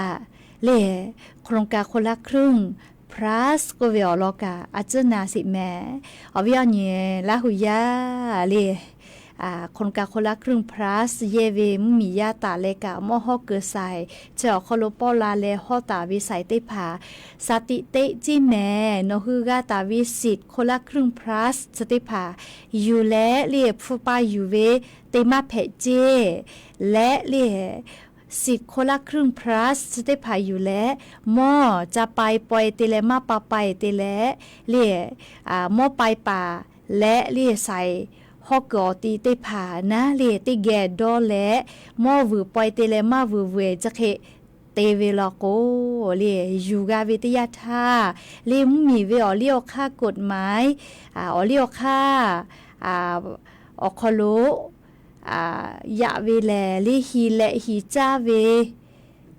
lehˬ โครงการคนละครึ่ง Plus k'oˆ ve awˬ lawn kaꞈ a ciˉ na sheˍ mehˍ. Awˬ viˉ awˬ nyi Laˇ hu yaˇ lehˬ โครงการคนละครึ่ง Plus yehˇ ve mvuhˇmiˬ yaˇ taˍ leh kaꞈ mawˇ hawˉ keu shaiˍ chi awˬ hk'aw lo pawˆ la leh hawˉ taˍ ve shaiˍ teˇ hpaˍ สถิติ ceˇ mehˍ. Nawˬ hui g'a taˍ ve สิทธิ์ คนละครึ่ง Plus chi teˇ hpaˍ yuˬ leh lehˬ hpu pa yuˬ ve te maˇ hpehꞈ ceˇ. Leh lehˬ สิทธิ์ คนละครึ่ง Plus chi teˇ hpaˍ yuˬ leh mawˇ ca pai paweh te leh maˇ pa pai te leh lehˬ mawˇ pai paˍ leh lehˬ shaiˍ hawˉ kuiˬ awˬ ti teˇ hpaˍ naˉ le teˇ geh dawˇ leh, mawˇ vuiˬ paweh te leh maˇ vuiˬ vuiˬ chi hk'e te ve law k'o, le yuˬ g'a ve teˇ yanˇ htaˇ, le mvuhˇmiˬ ve awˬ liˇ awˬ hk'aˇ กฎหมาย awˬ liˇ awˬ hk'aˇ awˬ hk'aw lo yaꞈ ve lehˬ, le hiˍ lehꞈ hiˍ caˇ ve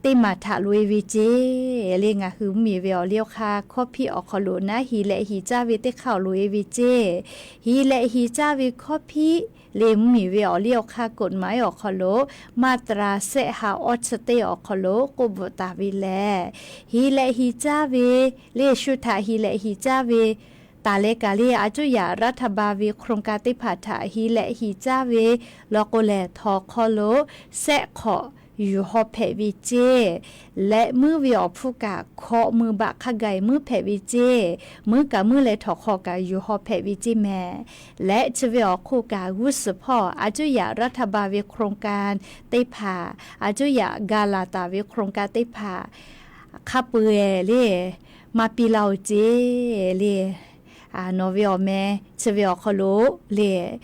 teˇ maˬ htaꞈ loꞈ-e ve ceˇ. Le ngaˬ hui mvuhˇmiˬ ve awˬ liˇ awˬ hk'aˇ hkawˇ hpiˆ awˬ hk'aw lo naˉ hiˍ lehꞈ hiˍ caˇ ve teˇ hk'aˇ awˬ loꞈ-e ve ceˇ. Hiˍ lehꞈ hiˍ caˇ ve hkawˇ hpiˆ le mvuhˇmiˬ ve awˬ liˇ awˬ hk'aˇ กฎหมาย awˬ hk'aw lo มาตรา sehˆ ha awˇ chi teˇ awˬ hk'aw lo k'oˆ bvuhꞈ taˍ ve lehˬ, hiˍ lehꞈ hiˍ caˇ ve le shu htaꞈ hiˍ lehꞈ hiˍ caˇ ve taˍ leh kaꞈ le a cuˇ yaꞈ รัฐบาล ve โครงการ teˇ hpaˍ htaꞈ hiˍ lehꞈ hiˍ caˇ ve law k'o lehˬ, htawnˍ hk'aw lo sehˆ hk'awꞈ yuˬ haw hpehꞈ ve ceˇ. Leh muiˉ ve awˬ hpfuhˇ kaꞈ hkawꞈ mui baꞈ hk'a gaˬ muiˉ hpehꞈ ve ceˇ. Muiˉ kaꞈ muiˉ leh htawnˍ hk'aw kaꞈ yuˬ haw hpehꞈ ve ceˇ mehˍ. Leh chi ve awˬ hk'oˆ kaꞈ g'uˇ suhˍ hpawˇ a cuˇ yaꞈ รัฐบาล ve โครงการ teˇ hpaˍ, a cuˇ yaꞈ ga laˬ taˍ ve โครงการ teˇ hpaˍ hk'a peu-eˬ le maˇ piˇ laˇ-oˬ ceˇ le. Nawˬ ve awˬ meh chi ve awˬ hk'aw lo le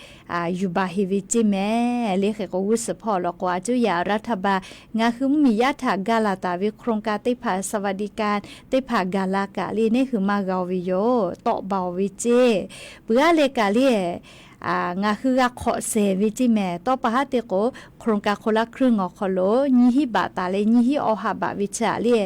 yuˬ baˬ heˍ ve ceˇ mehˍ. Le hk'e k'o g'uˇ suhˍ hpawˇ law k'o a cuˇ yaꞈ รัฐบาล ngaˬ hui mvuhˇmiˬ yaˇ htaꞈ ga laˬ taˍ ve โครงการ teˇ hpaˍ สวัสดิการ teˇ hpaˍ gaˬ la kaꞈ le neˇ hui maˇ g'a-oˬ ve yoˬ. Tawˆ baˬ-oˬ ve ceˇ. Peuˬ aˉ leh kaꞈ le ngaˬ hui g'a hk'awꞈ shehˍ ve ceˇ mehˍ. Tawˇ pa haˉ te k'o โครงการคนละครึ่ง awˬ hk'aw lo nyiˇ hinˉ baꞈ taˍ leh nyiˇ hinˉ awˬ ha baꞈ ve chi htaꞈ le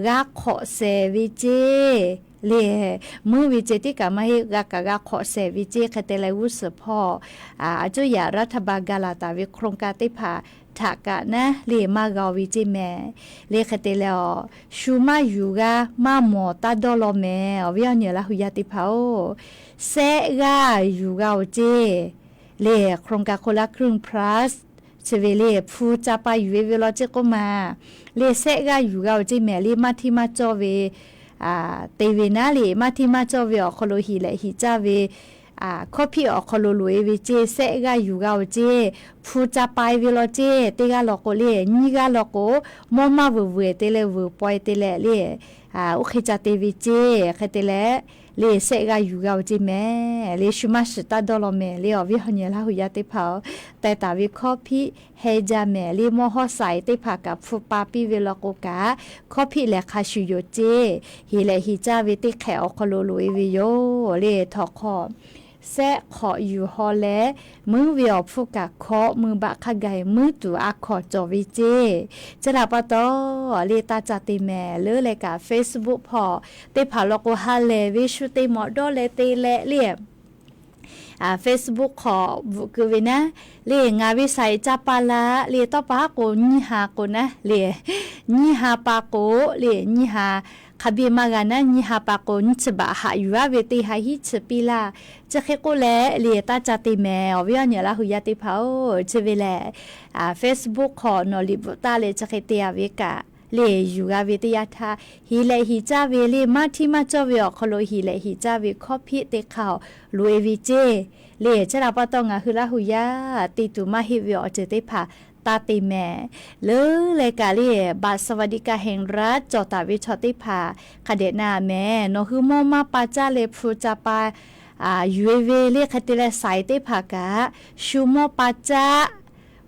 g'a hk'awꞈ shehˍ ve ceˇ. Le muiˉ ve ceh tiˉ kaꞈ maˇ heˆ, g'a kaꞈ g'a hk'awꞈ shehˍ ve ceˇ. Hk'e te leh g'uˇ suhˍ hpawˇ a cuˇ yaꞈ รัฐบาล ga laˬ taˍ ve โครงการ teˇ hpaˍ htaꞈ kaꞈ naˉ le maˇ g'a-oˬ ve ceˇ mehˍ. Le hk'e te leh a shu maˇ yuˬ g'a maˇ mawˬ taˇ dawˇ law mehˍ. Awˬ viˉ awˬ nyi Laˇ hu yaˇ teˇ hpaˍ-oˬ, sehˆ g'aˇ yuˬ g'a-oˬ ceˇ. Le โครงการคนละครึ่ง plus chi ve le hpu ca pa yuˬ ve ve law ceˇ k'oˆ maˬ. Le sehˆ g'aˇ yuˬ g'a-oˬ ceˇ mehˍ. Le maˇ htiˇ maˇ cawˇ ve te ve naˉ le maˇ htiˇ maˇ cawˇ ve awˬ hk'aw lo hiˍ lehꞈ hiˍ caˇ ve hkawˇ hpiˆ awˬ hk'aw lo loꞈ-e ve ceˇ. Sehˆ g'aˇ yuˬ g'a-oˬ ceˇ. Hpu ca pa-e ve law ceˇ. Teˇ g'aˇ law k'o le nyiˇ g'aˇ law k'o, mawˇ maˇ vuiˬ vuiˬ te leh vuiˬ paweh te leh le oˇ hk'e ca te ve ceˇ. Hk'e te leh le sehˆ g'aˇ yuˬ g'a-oˬ ceˇ mehˍ. Le shu maˇ shiˍ taˇ dawˇ law mehˍ. Le awˬ viˉ awˬ nyi Laˇ hu yaˇ teˇ hpaˍ-oˬ, teh taˍ ve hkawˇ hpiˆ heh jaˇ mehˍ. Le mawˇ hawˉ saiˍ teˇ hpaˍ kaꞈ hpu pa piˇ ve law k'o kaꞈ, hkawˇ hpiˆ lehˬ hk'a shuˍ yoˬ ceˇ. Hiˍ lehꞈ hiˍ caˇ ve teˇ hk'ehꞈ awˬ hk'aw lo loꞈ-e ve yoˬ. Le htawnˍ hk'aw sehˆ hk'awꞈ yuˬ haw leh, muiˉ ve awˬ hpfuhˇ kaꞈ hkawꞈ mui baꞈ hk'a gaˬ muiˉ tuˬ a hkawꞈ cawˬ ve ceˇ. Chi htaꞈ pa taw, le taˇ ca te mehˍ. Leuˉ leh kaꞈ Facebook hpawˇ teˇ hpaˍ law k'o ha lehˬ ve shu te mawꞈ dawˇ leh te leh le Facebook hk'awꞈ bvuhꞈ keu ve naˉ, le ngaˬ ve saiˍ ca pa la le tawˇ pa haˉ k'o nyiˇ ha k'o naˉ le, nyiˇ ha pa k'o le nyiˇ ha hk'a biˇ maˇ g'a naˉ, nyiˇ ha pa k'o nyiˇ chi baꞈ haꞈ yuˬ-aˉ ve teˇ ha hiˉ chi piˇ laˇ. Chi hk'e k'oˆ leh le taˇ ca te mehˍ. Awˬ viˉ awˬ nyi Laˇ hu yaˇ teˇ hpaˍ-oˬ, chi ve lehˬ Facebook hk'awꞈ nawˬ liꞈ bvuhꞈ taˇ leh chi hk'e te-a ve kaꞈ le yuˬ g'a ve teˇ yanˇ htaˇ, hiˍ lehꞈ hiˍ caˇ ve le maˇ htiˇ maˇ cawˇ ve awˬ hk'aw lo hiˍ lehꞈ hiˍ caˇ ve hkawˇ hpiˆ teˇ hk'aˇ loꞈ-e ve ceˇ. Le chi htaꞈ pa taw ngaˬ hui Laˇ hu yaˇ te tuˬ maˇ heˆ ve awˬ ceuˬ teˇ hpaˍ taˇ te mehˍ. Leuˉ leh kaꞈ le บัตรสวัสดิการแห่งรัฐ cawˬ taˍ ve chaw teˇ hpaˍ hk'a dehꞈ na mehˍ. Nawˬ hui mawˇ maˇ pa caˇ leh hpu ca pa yuˬ-e ve le hk'e te leh saiˍ teˇ hpaˍ kaꞈ shu mawˇ pa caˇ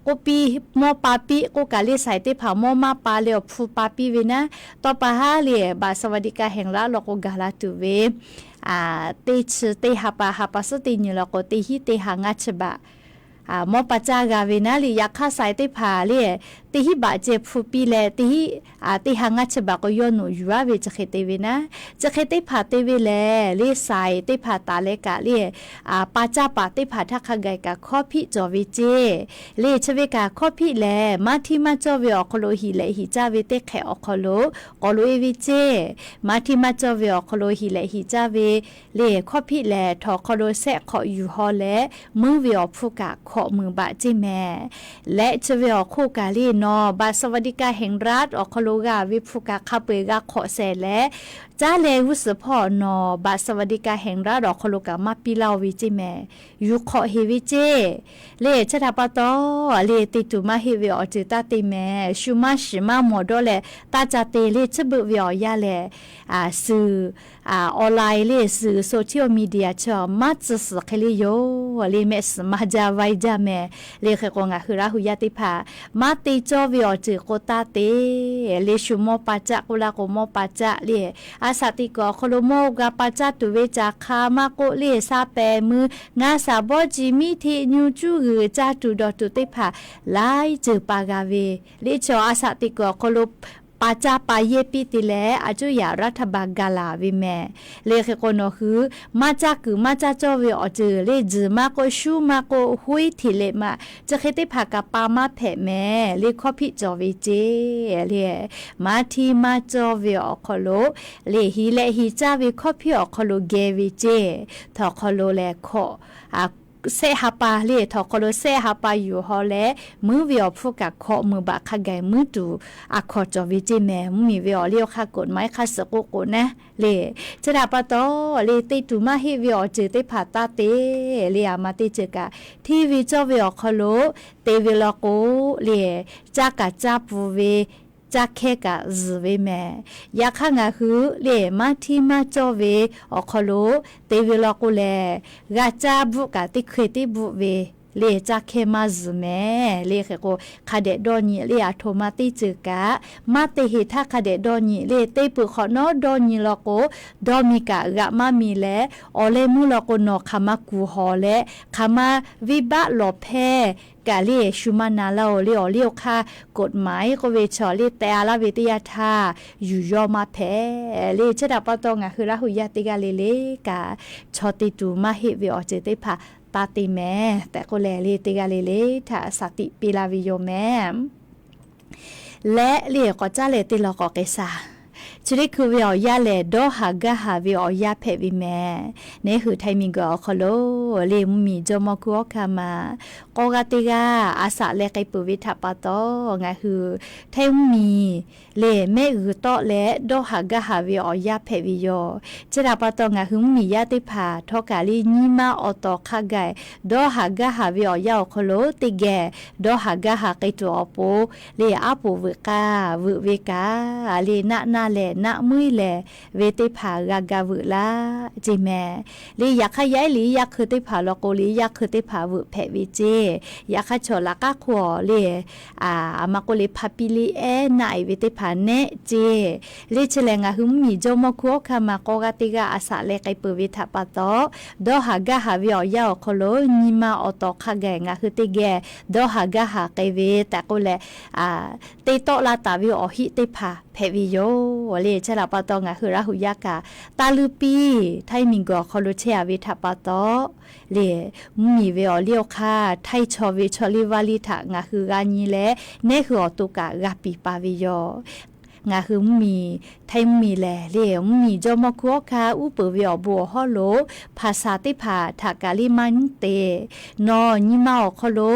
k'oˆ piˇ, mawˇ pa piˇ k'oˆ kaꞈ le saiˍ teˇ hpaˍ mawˇ maˇ pa leh awˬ hpu pa piˇ ve naˉ, tawˇ pa haˉ le บัตรสวัสดิการแห่งรัฐ law k'o gaˬ la tuˬ ve teˇ chi teˇ ha pa, ha pa suhˉ teˇ nyi law k'o teˇ hiˉ teˇ ha ngaˇ chi baꞈ mawˇ pa caˇ g'a ve naˉ le. Yaꞈ hk'aˇ saiˍ teˇ hpaˍ le teˇ hiˉ baꞈ ceh hpu piˇ leh teˇ hiˉ teˇ ha ngaˇ chi baꞈ k'o yawˇ nawˬ yuˬ-aˉ ve chi hk'e te ve naˉ, chi hk'e teˇ hpaˍ te ve lehˬ le saiˍ teˇ hpaˍ taˍ leh kaꞈ le pa caˇ paˍ teˇ hpaˍ htaˇ hk'a gaˬ kaꞈ hkawˇ hpiˆ cawˬ ve ceˇ. Le chi ve kaꞈ hkawˇ hpiˆ lehˬ maˇ htiˇ maˇ cawˇ ve awˬ hk'aw lo hiˍ lehꞈ hiˍ caˇ ve teˇ hk'ehꞈ awˬ hk'aw lo k'awꞈ loꞈ-e ve ceˇ. Maˇ htiˇ maˇ cawˇ ve awˬ hk'aw lo hiˍ lehꞈ hiˍ caˇ ve le hkawˇ hpiˆ lehˬ htawnˍ hk'aw lo sehˆ hk'awꞈ yuˬ haw leh muiˉ ve awˬ hpfuhˇ kaꞈ hkawꞈ mui baꞈ ceˇ mehˍ. Leh chi ve awˬ hk'oˆ kaꞈ le nawˬ บัตรสวัสดิการแห่งรัฐ awˬ hk'aw lo g'a ve hpu kaꞈ hk'a peu-eˬ g'a hk'awꞈ shehˍ leh, caˉ leh g'uˇ suhˍ hpawˇ nawˬ บัตรสวัสดิการแห่งรัฐ awˬ hk'aw lo kaꞈ maˇ piˇ laˇ-oˬ ve ceˇ mehˍ. Yuˬ hk'awꞈ heˍ ve ceˇ. Le chi htaꞈ pa taw le te tuˬ maˇ heˆ ve awˬ ceuˬ taˇ te mehˍ. Shu maˇ shiˍ maˇ mawˬ dawˇ leh taˇ ca te le tcuhˉ beuꞈ ve awˬ yanˇ lehˬ, suhˍ online le สื่อโซเชียลมีเดีย chi maˇ tcuh suhˍ hk'e le yoˬ le, mehˆ suhˍ maˇ jaˇ vaiˇ jaˇ mehˍ. Le hk'e k'o ngaˬ hui Laˇ hu yaˇ teˇ hpaˍ maˇ te cawˇ ve awˬ ceuˬ k'o taˇ te. Le shu mawˇ pa caˆ k'oˆ laˇ k'o mawˇ pa caˆ le, a shaꞈ teꞈ kuiˬ awˬ hk'aw lo mawˇ g'a pa caˇ tuˬ ve caˬ hk'a maˇ k'oˆ le, sha pehˍ mui, ngaˇ shaˍ bawˇ ci miˇ hteˆ nyu cuˇ g'uiˬ caˇ tuˬ dawˬ tuˬ teˇ hpaˍ laiˉ ceuˬ pa g'a ve le. Chaw a shaꞈ teꞈ kuiˬ awˬ hk'aw lo pa caˇ pa yehˇ piˇ te leh a cuˇ yaꞈ รัฐบาล ga laˬ ve mehˍ. Le hk'e k'o nawˬ hui maˇ caˇ kuiˬ maˇ caˇ cawˇ ve awˬ ceuˬ le, tzuhˬ maˇ k'oˆ, shuˉ maˇ k'oˆ, hoiˉ hteꞈ leh maꞈ chi hk'e teˇ hpaˍ kaꞈ pa maˇ hpehꞈ mehˍ. Le hkawˇ hpiˆ cawˬ ve ceˇ le, maˇ hteˇ maˇ cawˇ ve awˬ hk'aw lo le, hiˍ leh hiˍ caˇ ve hkawˇ hpiˆ awˬ hk'aw lo geh ve ceˇ. Htawnˍ hk'aw lo lehˬ hkawꞈ shehˆ ha pa le, htawnˍ hk'aw lo shehˆ ha pa yuˬ haw leh, muiˉ ve awˬ hpfuhˇ kaꞈ hkawꞈ meuˍ baꞈ hk'a gaˬ muiˉ tuˬ a hkawnˍ cawˬ ve ceˇ mehˍ. Mvuhˇmiˬ ve awˬ liˇ awˬ hk'aˇ กฎหมาย hk'a suhˍ k'oˆ k'o naˉ le, chi htaꞈ pa taw le, te tuˬ maˇ heˆ ve awˬ ceuˬ teˇ hpaˍ taˇ te. Le a ma teˇ ceuˬ kaꞈ hteˇ ve cawˇ ve awˬ hk'aw lo te ve law k'o le, caˇ kaꞈ caˇ pun ve, caˇ hkehˇ kaꞈ zuhˬ ve mehˍ. Yaꞈ hk'aˇ ngaˬ hui le maˇ hteˇ maˇ cawˇ ve awˬ hk'aw lo te ve law k'o lehˬ, g'a caˇ bvuhˆ kaꞈ teˇ hkui teˇ bvuhˆ ve le, caˇ hkehˇ maˇ zuhˬ mehˍ. Le hk'e k'o hk'a dehꞈ dawˇ nyi le, a htoꞈ ma teˇ ceuˬ kaꞈ maˇ te heˍ htaˇ hk'a dehꞈ dawˇ nyi le, teˇ peuˬ hk'awꞈ nawˉ dawˇ nyi law k'o, dawˇ mi kaꞈ g'aꞈ maˇ mi leh, awˬ leh meuˇ law k'o nawˬ hk'aˬ ma kuˬ hawˬ leh hk'aˬ ma venˇbaˆ lawˬ hpehˇ kaꞈ le shu maˇ na laˇ-oˬ le, awˬ liˇ awˬ hk'aˇ กฎหมาย k'oˆ ve chaw le teh-a laˇ ve teˇ yanˇ htaˇ yuˬ yawˇ maˇ hpehꞈ le. Chi htaꞈ pa taw ngaˬ hui Laˇ hu yaˇ teˇ g'aˇ le le kaꞈ chaw te tuˬ maˇ heˆ ve awˬ ceuˬ teˇ hpaˍ taˇ te mehˍ tehꞈ k'oˆ leh le, teˇ g'aˇ le le htaꞈ shaˍ tiꞈ piˇ laˇ ve yoˬ mehˍ. Leh le k'awꞈ caˉ leh teˇ law k'awꞈ k'ai shaˍ. Chi teˇ hkui ve awˬ yanˇ lehˬ, dawˇ haˍ gaˇ haˍ ve awˬ yanˇ hpehꞈ ve mehˍ. Neˇ hui Htaiˇ miˬguiˬ awˬ hk'aw lo le mvuhˇmiˬ jawˇmawˇ hkuˇ awˉ hkanˇ ma k'awˇ g'aˇ teˇ g'aˇ a shaꞈ leh k'ai peuˬ ve htaꞈ pa taw, ngaˬ hui Htaiˇ mvuhˇmiˬ le mehˆ g'uiˬ tawˆ leh dawˇ haˍ gaˇ haˍ ve awˬ yanˇ hpehꞈ ve yoˬ. Chi htaꞈ pa taw ngaˬ hui mvuhˇmiˬ yaˇ teˇ hpaˍ htawˇ kaꞈ le nyiˇ maˇ awˬ tawˍ hk'a gaˬ dawˇ haˍ gaˇ haˍ ve awˬ yanˇ awˬ hk'aw lo teˇ geh dawˇ haˍ gaˇ haˍ k'ai tuˬ awˬ pon le, aˉ poꞈ veuꞈ k'aˇ veuꞈ ve kaꞈ le, naˆ naˇ lehˬ naˆ muiˉ lehˬ ve teˇ hpaˍ g'a ga veuꞈ laˇ ceˇ mehˍ. Le yaꞈ hk'aˇ yaˇ iˉ liꞈ yaˇ hkui teˇ hpaˍ law k'o le, yaˇ hkui teˇ hpaˍ veuꞈ hpehꞈ ve ceˇ. Yaꞈ hk'aˇ chaw laꞈ k'aˉ hk'oˆ awˬ le, a ma k'oˆ le hpa piˇ le ehˉ naˆ-e ve teˇ hpaˍ nehˆ ceˇ. Le chi lehˬ ngaˬ hui mvuhˇmiˬ jawˇmawˇ hkuˇ awˉ hkanˇ ma k'awˇ g'aˇ teˇ g'aˇ a shaꞈ leh k'ai peuˬ ve htaꞈ pa taw, dawˇ haˍ gaˇ haˍ ve awˬ yanˇ awˬ hk'aw lo nyiˇ maˇ awˬ tawˍ hk'a gaˬ ngaˬ hui teˇ geh dawˇ haˍ gaˇ haˍ k'ai ve tehꞈ k'oˆ leh, te tawˆ la taˍ ve awˬ heˆ teˇ hpaˍ hpehꞈ ve yoˬ le. Chi htaꞈ pa taw ngaˬ hui Laˇ hu yaˇ kaꞈ taˇ luˇ piˇ, Htaiˇ miˬguiˬ awˬ hk'aw lo chehˇ-a ve htaꞈ pa taw le, mvuhˇmiˬ ve awˬ liˇ awˬ hk'aˇ Htaiˇ chaw ve chaw liˇ vaˇ liˇ htaꞈ ngaˬ hui g'a nyi leh, neˇ hui awˬ to kaꞈ g'a piˍ pa ve yoˬ. Ngaˬ hui mvuhˇmiˬ, Htaiˇ mvuhˇmiˬ lehˬ le, mvuhˇmiˬ jawˇmawˇ hkuˇ awˉ hkanˇ uˉ peunˍ ve awˬ bon awˬ hawˉ lo hpaˍ shaˍ teˇ hpaˍ htaꞈ kaꞈ le maˇ nyiˉ te. Nawˬ nyi ma awˬ hk'aw lo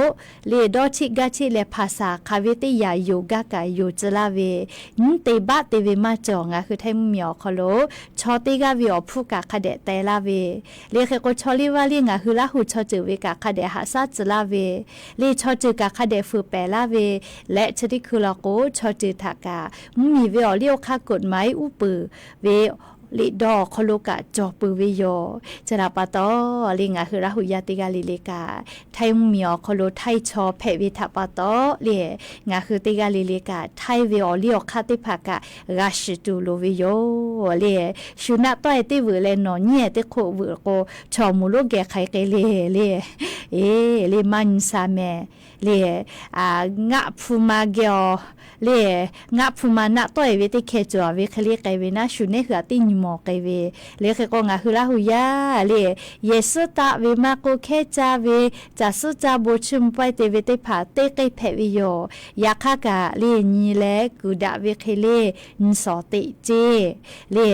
le dawˇ cheˆ gaˇ cheˆ leh hpaˍ shaˍ hk'aˬ ve teˇ yanˇ yonˍ gaˇ kaꞈ yonˍ tcuh laˇ ve, nyiˉ te baˆ te ve maˇ cawˬ. Ngaˬ hui Htaiˇ mvuhˇmiˬ awˬ hk'aw lo chaw teˇ g'aˇ ve awˬ hpfuhˇ kaꞈ hk'a dehꞈ teh laˇ ve, le hk'e k'o chaw liˇ vaˇ liˇ ngaˬ hui Laˇ hu chaw ceuˬ ve kaꞈ hk'a dehꞈ haꞈ shaˉ tcuh laˇ ve, le chaw ceuˬ kaꞈ hk'a dehꞈ fuiˍ pehˍ laˇ ve, leh chi teˇ hkui law k'o chaw ceuˬ htaꞈ kaꞈ mvuhˇmiˬ ve awˬ liˇ awˬ hk'aˇ กฎหมาย uˉ peunˍ ve liꞈ dawˇ awˬ hk'aw lo kaꞈ cawˬ peuˬ ve yoˬ. Chi htaꞈ pa taw le ngaˬ hui Laˇ hu yaˇ teˇ g'aˇ le le kaꞈ Htaiˇ mvuhˇmiˬ awˬ hk'aw lo Htaiˇ chaw hpehꞈ ve htaꞈ pa taw le, ngaˬ hui teˇ g'aˇ le le kaꞈ Htaiˇ ve awˬ liˇ awˬ hk'aˇ teˇ hpaˍ kaꞈ g'a shiˍ tuˬ loˍ ve yoˬ le. Shu naˆ tawˆ-e teˇ veuꞈ leh nawˬ nyiˉ-e teˇ hk'oˆ veuꞈ k'o, chaw moˍ lonˉ geh hk'aiˬ k'ai le le, e le maˇ nyi sha mehˍ le. Ngaˆ hpu ma geh awˬ le, ngaˆ hpu ma naˆ tawˆ-e ve teˇ hkeh cawˬ-a ve hk'e le k'ai ve naˉ, shu neˇ hui-a teˇ nyi mawˬ k'ai ve. Le hk'e k'o ngaˬ hui Laˇ hu yaˇ le, yehˬ suhˉ taˆ ve maˇ k'oˆ, hkehˉ caˇ ve, caˬ suhˉ caˇ bon chiˇ mvuh pawehˇ te ve teˇ hpaˍ teˇ k'ehˇ hpehꞈ ve yoˬ. Yaꞈ hk'aˇ kaꞈ le nyi leh kuiˬ daꞈ ve hk'e le nyi shawˍ teꞈ ceˇ le,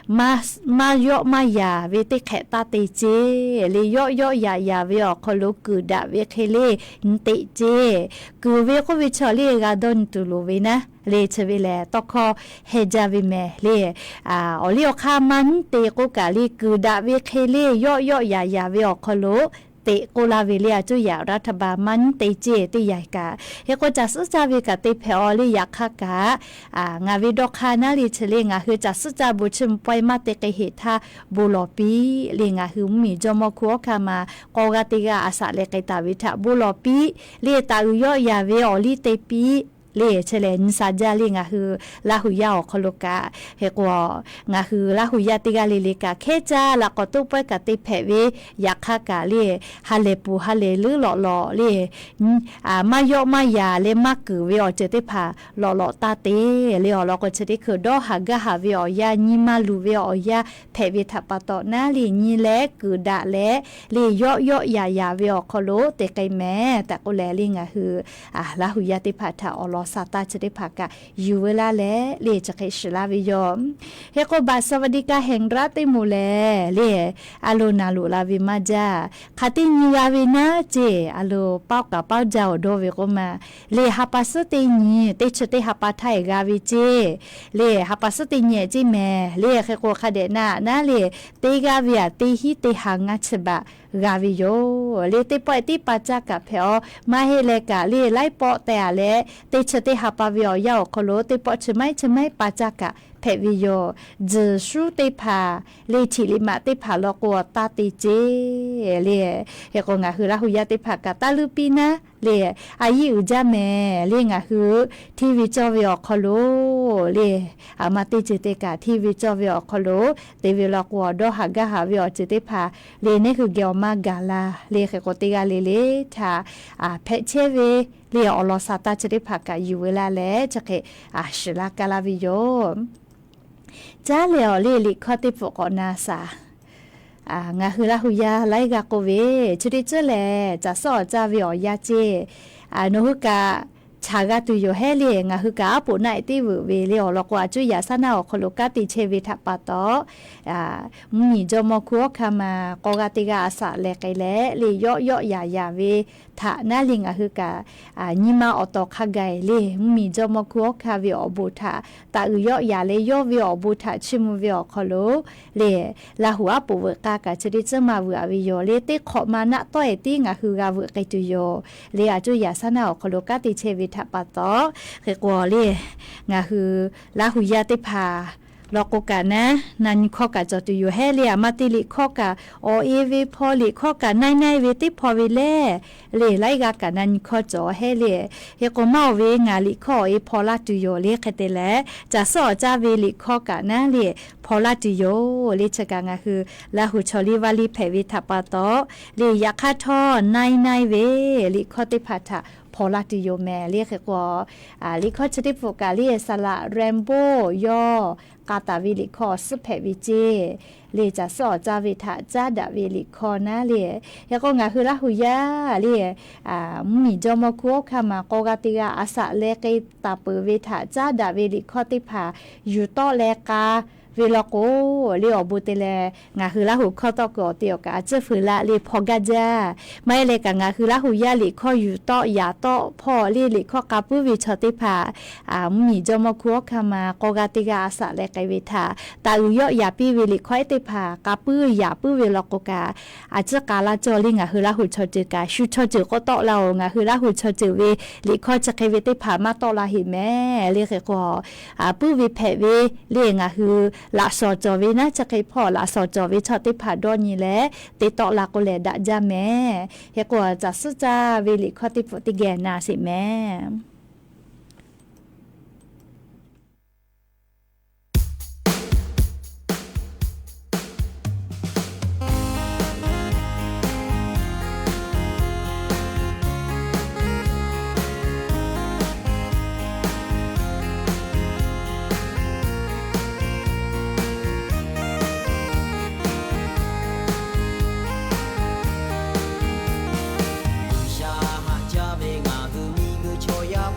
maˇ yawˆ maˇ yaˍ ve teˇ hk'ehꞈ taˇ te ceˇ le, yawˆ yawˆ yaꞈ yaˍ ve awˬ hk'aw lo kuiˬ daꞈ ve hk'e le nyi teꞈ ceˇ. Kuiˬ ve k'oˆ ve chaw le g'a dawˇ nyi tuˬ loˍ ve naˉ le, chi ve lehˬ tawˇ hkawˇ heh jaˇ ve mehˍ le. Awˬ liˇ awˬ hk'aˇ maˇ nyiˉ te k'oˆ kaꞈ le kuiˬ daꞈ ve hk'e le yawˆ yawˆ yaꞈ yaˍ ve awˬ hk'aw lo teꞈ k'oˆ laˇ ve le, a cuˇ yaꞈ รัฐบาล maˇ nyiˉ te ceˇ teˇ yanˇ kaꞈ. Hk'e k'o caˬ suhˉ caˇ ve kaꞈ te hpehꞈ aw le, yaꞈ hk'aˇ kaꞈ ngaˬ ve dawˇ hk'aˇ naˉ le chi le, ngaˬ hui caˬ suhˉ caˇ bon chiˇ mvuh pawehˇ maˇ te k'ai heˍ htaˇ bon lawˬ piˇ le, ngaˬ hui mvuhˇmiˬ jawˇmawˇ hkunˉ hawˉ hkanˇ ma k'awˇ g'aˇ teˇ g'aˇ a shaꞈ leh k'ai taˍ ve htaꞈ bon lawˬ piˇ le, taˍ uiˍ yawˆ yaˍ ve awˬ liˇ te piˇ le, chi lehˬ nyi sha jaˇ le ngaˬ hui Laˇ hu yaˇ awˬ hk'aw lo kaꞈ. Hk'e k'o, ngaˬ hui Laˇ hu yaˇ teˇ g'aˇ le le kaꞈ hkehˉ caˇ laꞈ k'awꞈ toˆ pawehˇ kaꞈ te hpehꞈ ve, yaꞈ hk'aˇ kaꞈ le ha lehˬ puˍ ha lehˬ leuˉ lawꞈ lawꞈ le, maˇ yawˆ maˇ yaˍ leh maˇ kuiˬ ve awˬ ceuˬ teˇ hpaˍ lawꞈ lawꞈ taˇ te le. Awˬ lawn k'o chi teˇ hkui dawˇ haˍ gaˇ haˍ ve awˬ yanˇ, nyi ma luˬ ve awˬ yanˇ hpehꞈ ve htaꞈ pa taw naˉ le, nyi leh kuiˬ daꞈ leh le, yawˆ yawˆ yaˍ yaˍ ve awˬ hk'aw lo te k'ai mehˍ tehꞈ k'oˆ leh le, ngaˬ hui Laˇ hu yaˇ teˇ hpaˍ htaꞈ awˬ lawn sha taˇ chi teˇ hpaˍ kaꞈ yuˬ veu laˇ leh le, chi hk'e shiˍ laˇ ve yoˬ. Hk'e k'o บัตรสวัสดิการแห่งรัฐ teˇ moˍ lehˬ le, a lo naˍ loꞈ la ve maˇ jaˇ. Hk'aˬ teˇ nyi g'a ve naˉ ceˇ, a lo pawˆ kaˍ pawˆ jaˇ awˬ dawˇ ve k'oˆ ma le, ha pa suhˉ teˇ nyi teˇ chi teˇ ha pa htaˇ g'a ve ceˇ le, ha pa suhˉ teˇ nyi ceˇ mehˍ le. Hk'e k'o hk'a dehꞈ naˆ naˉ le, teˇ g'aˇ ve aꞈ teˇ hinˉ teˇ ha ngaˇ chi baꞈ g'a ve yoˬ le. Teˇ pawˆ tiˉ pa caˇ kaꞈ hpehꞈ aw, maˇ heˆ leh kaꞈ le laiˉ pawˆ teh a leh teˇ chi teˇ ha pa ve awˬ yanˇ awˬ hk'aw lo teˇ pawˆ chi maiˉ chi maiˉ pa caˇ kaꞈ hpehꞈ ve yoˬ. Tzuhˬ shuˉ teˇ hpaˍ le, htiꞈ liꞈ maꞈ teˇ hpaˍ law k'o taˇ te ceˇ le. Hk'e k'o ngaˬ hui Laˇ hu yaˇ teˇ hpaˍ kaꞈ taˇ luˇ piˇ naˉ le, a yiˉ uiˍ jaˇ mehˍ le, ngaˬ hui hteˇ ve cawˇ ve awˬ hk'aw lo le, a ma teˇ ceuˬ te kaꞈ hteˇ ve cawˇ ve awˬ hk'aw lo te ve law k'o, awˬ dawˇ haˍ gaˇ haˍ ve awˬ ceuˬ teˇ hpaˍ le, neˇ hui geh awˬ maˇ gaˬ la le. Hk'e k'o teˇ g'aˇ le le htaꞈ hpehꞈ chehˇ ve le, awˬ lawn sha taˇ chi teˇ hpaˍ kaꞈ yuˬ veu laˇ leh chi hk'e shiˍ laˇ kaˇ laˇ ve yoˬ. Caˉ leh awˬ le, liꞈ hkawˇ teˇ pfuhꞈ k'awꞈ na shaˍ. Ngaˬ hui Laˇ hu yaˇ laiˉ g'aˇ k'oˆ ve, chi teˇ ceuˬ lehˬ caˬ suhˉ awˬ caˇ ve awˬ yanˇ ceˇ. Nawˬ hui kaꞈ chaˍ g'a tuˬ yoˬ hehˉ le. Ngaˬ hui kaꞈ aˉ poꞈ naˆ e teˇ veuꞈ ve le, awˬ lawn k'o a cuˇ yaꞈ shaˉ naˆ awˬ hk'aw lo kanˉ te chehˇ ve htaꞈ pa taw, mvuhˇmiˬ jawˇmawˇ hkunˉ hawˉ hkanˇ ma k'awˇ g'aˇ teˇ g'aˇ a shaꞈ leh k'ai leh le, yawˆ yawˆ yaˍ yaˍ ve htaꞈ naˉ le ngaˬ hui kaꞈ nyi ma awˬ tawˍ hk'a gaˬ le, mvuhˇmiˬ jawˇmawˇ hkunˉ hawˉ hkanˇ ve awˬ bon htaꞈ taˍ uiˍ yawˆ yaˍ leh yawˇ ve awˬ bon htaꞈ chiˇ mvuh ve awˬ hk'aw lo le, Laˇ hu aˉ poꞈ veuꞈ k'aˇ kaꞈ chi teˇ ceuˬ maˇ veuꞈ a ve yoˬ le. Teˇ hk'awꞈ ma naˆ tawˆ e tiˉ ngaˬ hui g'a veuꞈ k'ai tuˬ yoˬ le, a cuˇ yaꞈ shaˉ naˆ awˬ hk'aw lo kanˉ te chehˇ ve htaꞈ pa taw. Hk'e k'o le, ngaˬ hui Laˇ hu yaˇ teˇ hpaˍ law k'o kaꞈ naˉ, na nyi hkawˇ kaꞈ cawˬ tuˬ yoˬ hehˉ le. A ma te liꞈ hkawˇ kaꞈ awˬ e ve hpaw, liꞈ hkawˇ kaꞈ naˆ naˆ e ve teˇ hpaw ve lehˬ le, laiˉ g'aˇ kaꞈ na nyi hkawˇ cawˬ hehˉ le. Hk'e k'o maˇ oˬ ve ngaˬ liꞈ hkawˇ awˬ e hpaw laˇ tuˬ yoˬ le. Hk'e te leh caˬ suhˉ awˬ caˇ ve liꞈ hkawˇ kaꞈ naˉ le hpaw laˇ tuˬ yoˬ le. Chi kaꞈ ngaˬ hui Laˇ hu chaw liˇ vaˇ liˇ hpehꞈ ve htaꞈ pa taw le, yaꞈ hk'aˇ htawˇ naˆ naˆ e ve liꞈ hkawˇ teˇ hpaˍ htaꞈ hpaw laˇ tuˬ yoˬ mehˍ le. Hk'e k'o liꞈ hkawˇ chi teˇ pfuhꞈ kaꞈ le, saˍ laꞈ Rainbow yawˇ k'a taˍ ve liꞈ hkawˇ awˬ suhˉ hpehꞈ ve ceˇ le, caˬ suhˉ awˬ caˇ ve htaꞈ caˉ daꞈ ve liꞈ hkawˇ naˉ le. Hk'e k'o ngaˬ hui Laˇ hu yaˇ le, mvuhˇmiˬ jawˇmawˇ hkunˉ hawˉ hkanˇ ma k'awˇ g'aˇ teˇ g'aˇ a shaꞈ leh k'ai taˍ peuˬ ve htaꞈ caˉ daꞈ ve liꞈ hkawˇ teˇ hpaˍ yuˬ tawˆ leh k'a ve law k'o le, awˬ bon te leh ngaˬ hui Laˇ hu hkawˇ tawˆ kuiˬ awˬ te awˬ kaꞈ a ciˉ feu laˇ le hpaw gaˇ jaˇ. Maˇ heˆ leh kaꞈ ngaˬ hui Laˇ hu yaˇ liꞈ hkawˇ yuˬ tawˆ yaꞈ tawˆ hpawˇ le, liꞈ hkawˇ k'a puiˉ ve chaw teˇ hpaˍ mvuhˇmiˬ jawˇmawˇ hkunˉ hawˉ hkanˇ ma k'awˇ g'aˇ teˇ g'aˇ a shaꞈ leh k'ai ve htaꞈ taˍ uiˍ yawˆ yaˍ piˇ ve liꞈ hkawˇ ehˉ teˇ hpaˍ k'a puiˉ yaꞈ puiˉ ve law k'o kaꞈ, a ciˉ k'a laˇ cawˇ le ngaˬ hui Laˇ hu chaw ceuˬ kaꞈ shu chaw ceuˬ k'oˆ tawˆ la oˬ. Ngaˬ hui Laˇ hu chaw ceuˬ ve liꞈ hkawˇ chi hk'e ve teˇ hpaˍ maˇ tawˆ la heꞈ mehˍ le. Hk'e k'o puiˉ ve hpehꞈ ve le, ngaˬ hui laꞈ shawnˍ cawˬ ve naˉ chi hk'e hpawˇ laꞈ shawnˍ cawˬ ve chaw teˇ hpaˍ dawˇ nyi leh te tawˆ la k'o lehˬ daꞈ jaˇ mehˍ. Hk'e k'o caˬ suhˉ caˇ ve liꞈ hkawˇ teˇ pfuhꞈ teˇ geh na sheˍ mehˍ. G'uiˬsha haꞈ jaˇ ve ngaˬ hui miˬguiˬ chaw yaˇ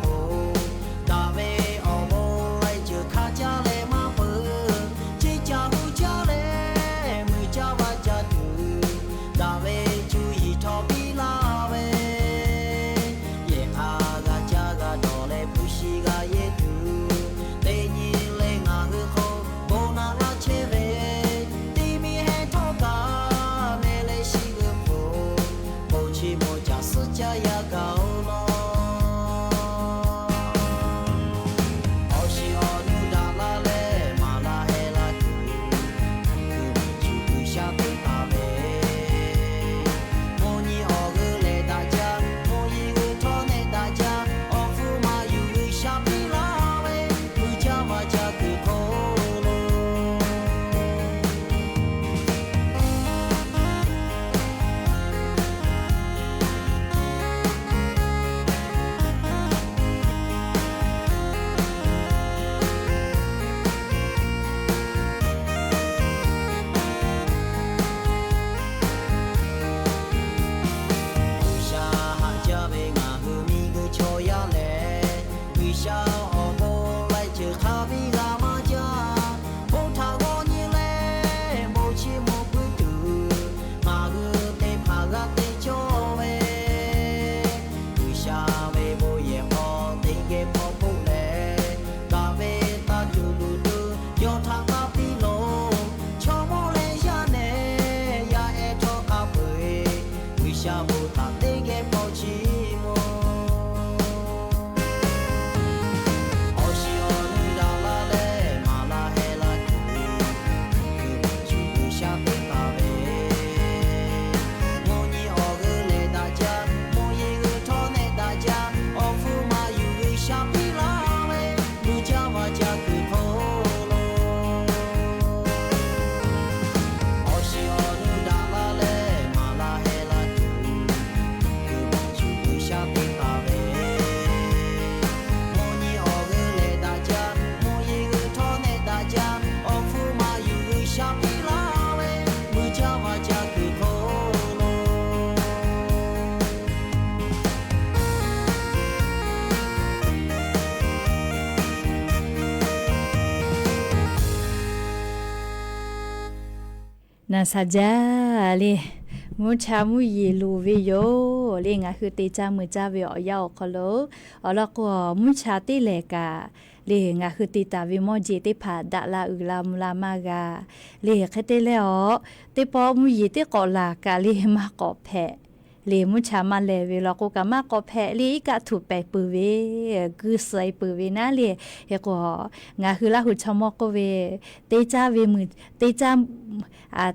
G'uiˬsha awˬ bon laiˉ ceuˬ hk'a biˇ g'a maˇ jaˇ. Bon htaꞈ g'awˇ nyi leh bon chiˇ mvuh puiˉ tuˬ, ngaˬ hui teˇ hpaˍ g'a te cawˇ ve, G'uiˬsha ve bon yehˬ hk'aw teˇ geh hpaw hpoˆ leh, daꞈ ve taˇ tuˬ luˬ tuˬ yawˇ htaꞈ taˇ piˇ loˬ. Chaw mawˇ leh yaˇ nehˬ yaˇ ehˉ htawˇ hk'a peu-eˬ, G'uiˬsha bon htaꞈ teˇ geh hpaw chiˇ mvuh. Awˬ shiˍ awˬ nu daꞈ la leh maˍ la heh la tuˬ, G'uiˬsha teˇ taˍ ve, mvuhˇ nyi awˬ g'euˆ leh daꞈ jaˇ, mvuhˇ yeˬ g'euˆ htawˇ nehˆ daꞈ jaˇ, awˬ hpfuhˇ maˇ yuˬ G'uiˬsha piˇ laˇ ve, muiˬ jaˇ vaˇ jaˇ kuiˬ hk'oˆ lo. Awˬ shiˍ awˬ nu daꞈ la leh maˍ la heh la tuˬ, G'uiˬsha teˇ taˍ ve, mvuhˇ nyi awˬ g'euˆ leh daꞈ jaˇ, mvuhˇ yeˬ g'euˆ htawˇ nehˆ daꞈ jaˇ, awˬ hpfuhˇ maˇ yuˬ G'uiˬsha piˇ laˇ ve, muiˬ jaˇ vaˇ jaˇ kuiˬ hk'oˆ lo. Naˍ saˍ jaˇ le, mvuhˇ cha mvuhˇ yeˬ loˍ ve yoˬ le. Ngaˬ hui te caˇ muiˬ caˇ ve awˬ yanˇ awˬ hk'aw lo, awˬ lawn k'o, mvuhˇ cha teˇ lehˬ kaꞈ le, ngaˬ hui te taˍ ve mawˇ jeˬ teˇ hpaˍ daꞈ la uiˍ la mvuh la maˇ g'a le. Hk'e te leh awˬ, teˇ pawˆ mvuhˇ yeˬ teˇ k'awꞈ laˬ kaꞈ le maˇ k'awꞈ hpehꞈ le. Mvuhˇ cha maˇ lehˬ ve law k'o kaꞈ maˇ k'awꞈ hpehꞈ le. Iˉ kaˆ htuꞈ pehˍ peuˬ ve, guˇ suhˍ e peuˬ ve naˉ le. Hk'e k'o, ngaˬ hui Laˇ huˍ chaw mawˇ k'oˆ ve, te caˇ ve mvuiˬ, te caˇ,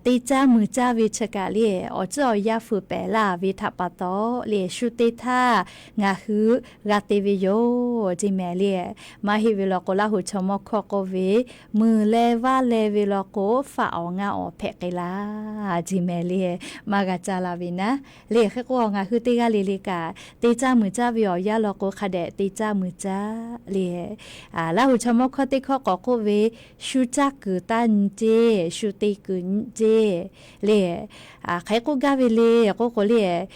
te caˇ muiˬ caˇ ve chi kaꞈ le, awˬ tcuhˉ awˬ yanˇ fuiˍ pehˍ laˇ ve htaꞈ pa taw le, shu te htaˇ ngaˬ hui g'a te ve yoˬ, jeˇ mehˍ le. Maˇ heˆ ve law k'o, Laˇ huˍ chaw mawˇ hkawˇ k'oˆ ve, muiˬ leh vaˇ leh ve law k'o, faˆ awˬ ngaˇ awˬ hpehꞈ k'ai laˇ, jeˇ mehˍ le. Maˇ g'a caˇ la ve naˉ le. Hk'e k'o, ngaˬ hui teˇ g'aˇ le le kaꞈ te caˇ muiˬ caˇ ve awˬ yanˇ law k'o, hk'a dehꞈ te caˇ muiˬ caˇ le. Laˇ huˍ chaw mawˇ hkawˇ teˇ hkawˇ k'awꞈ k'oˆ ve, shu caˇ kuiˬ taˇ nyi ceˇ, shu te kuiˬ nyi ceˇ le. Hk'aˬ hk'e k'oˆ gaˇ ve le k'oˆ k'o le,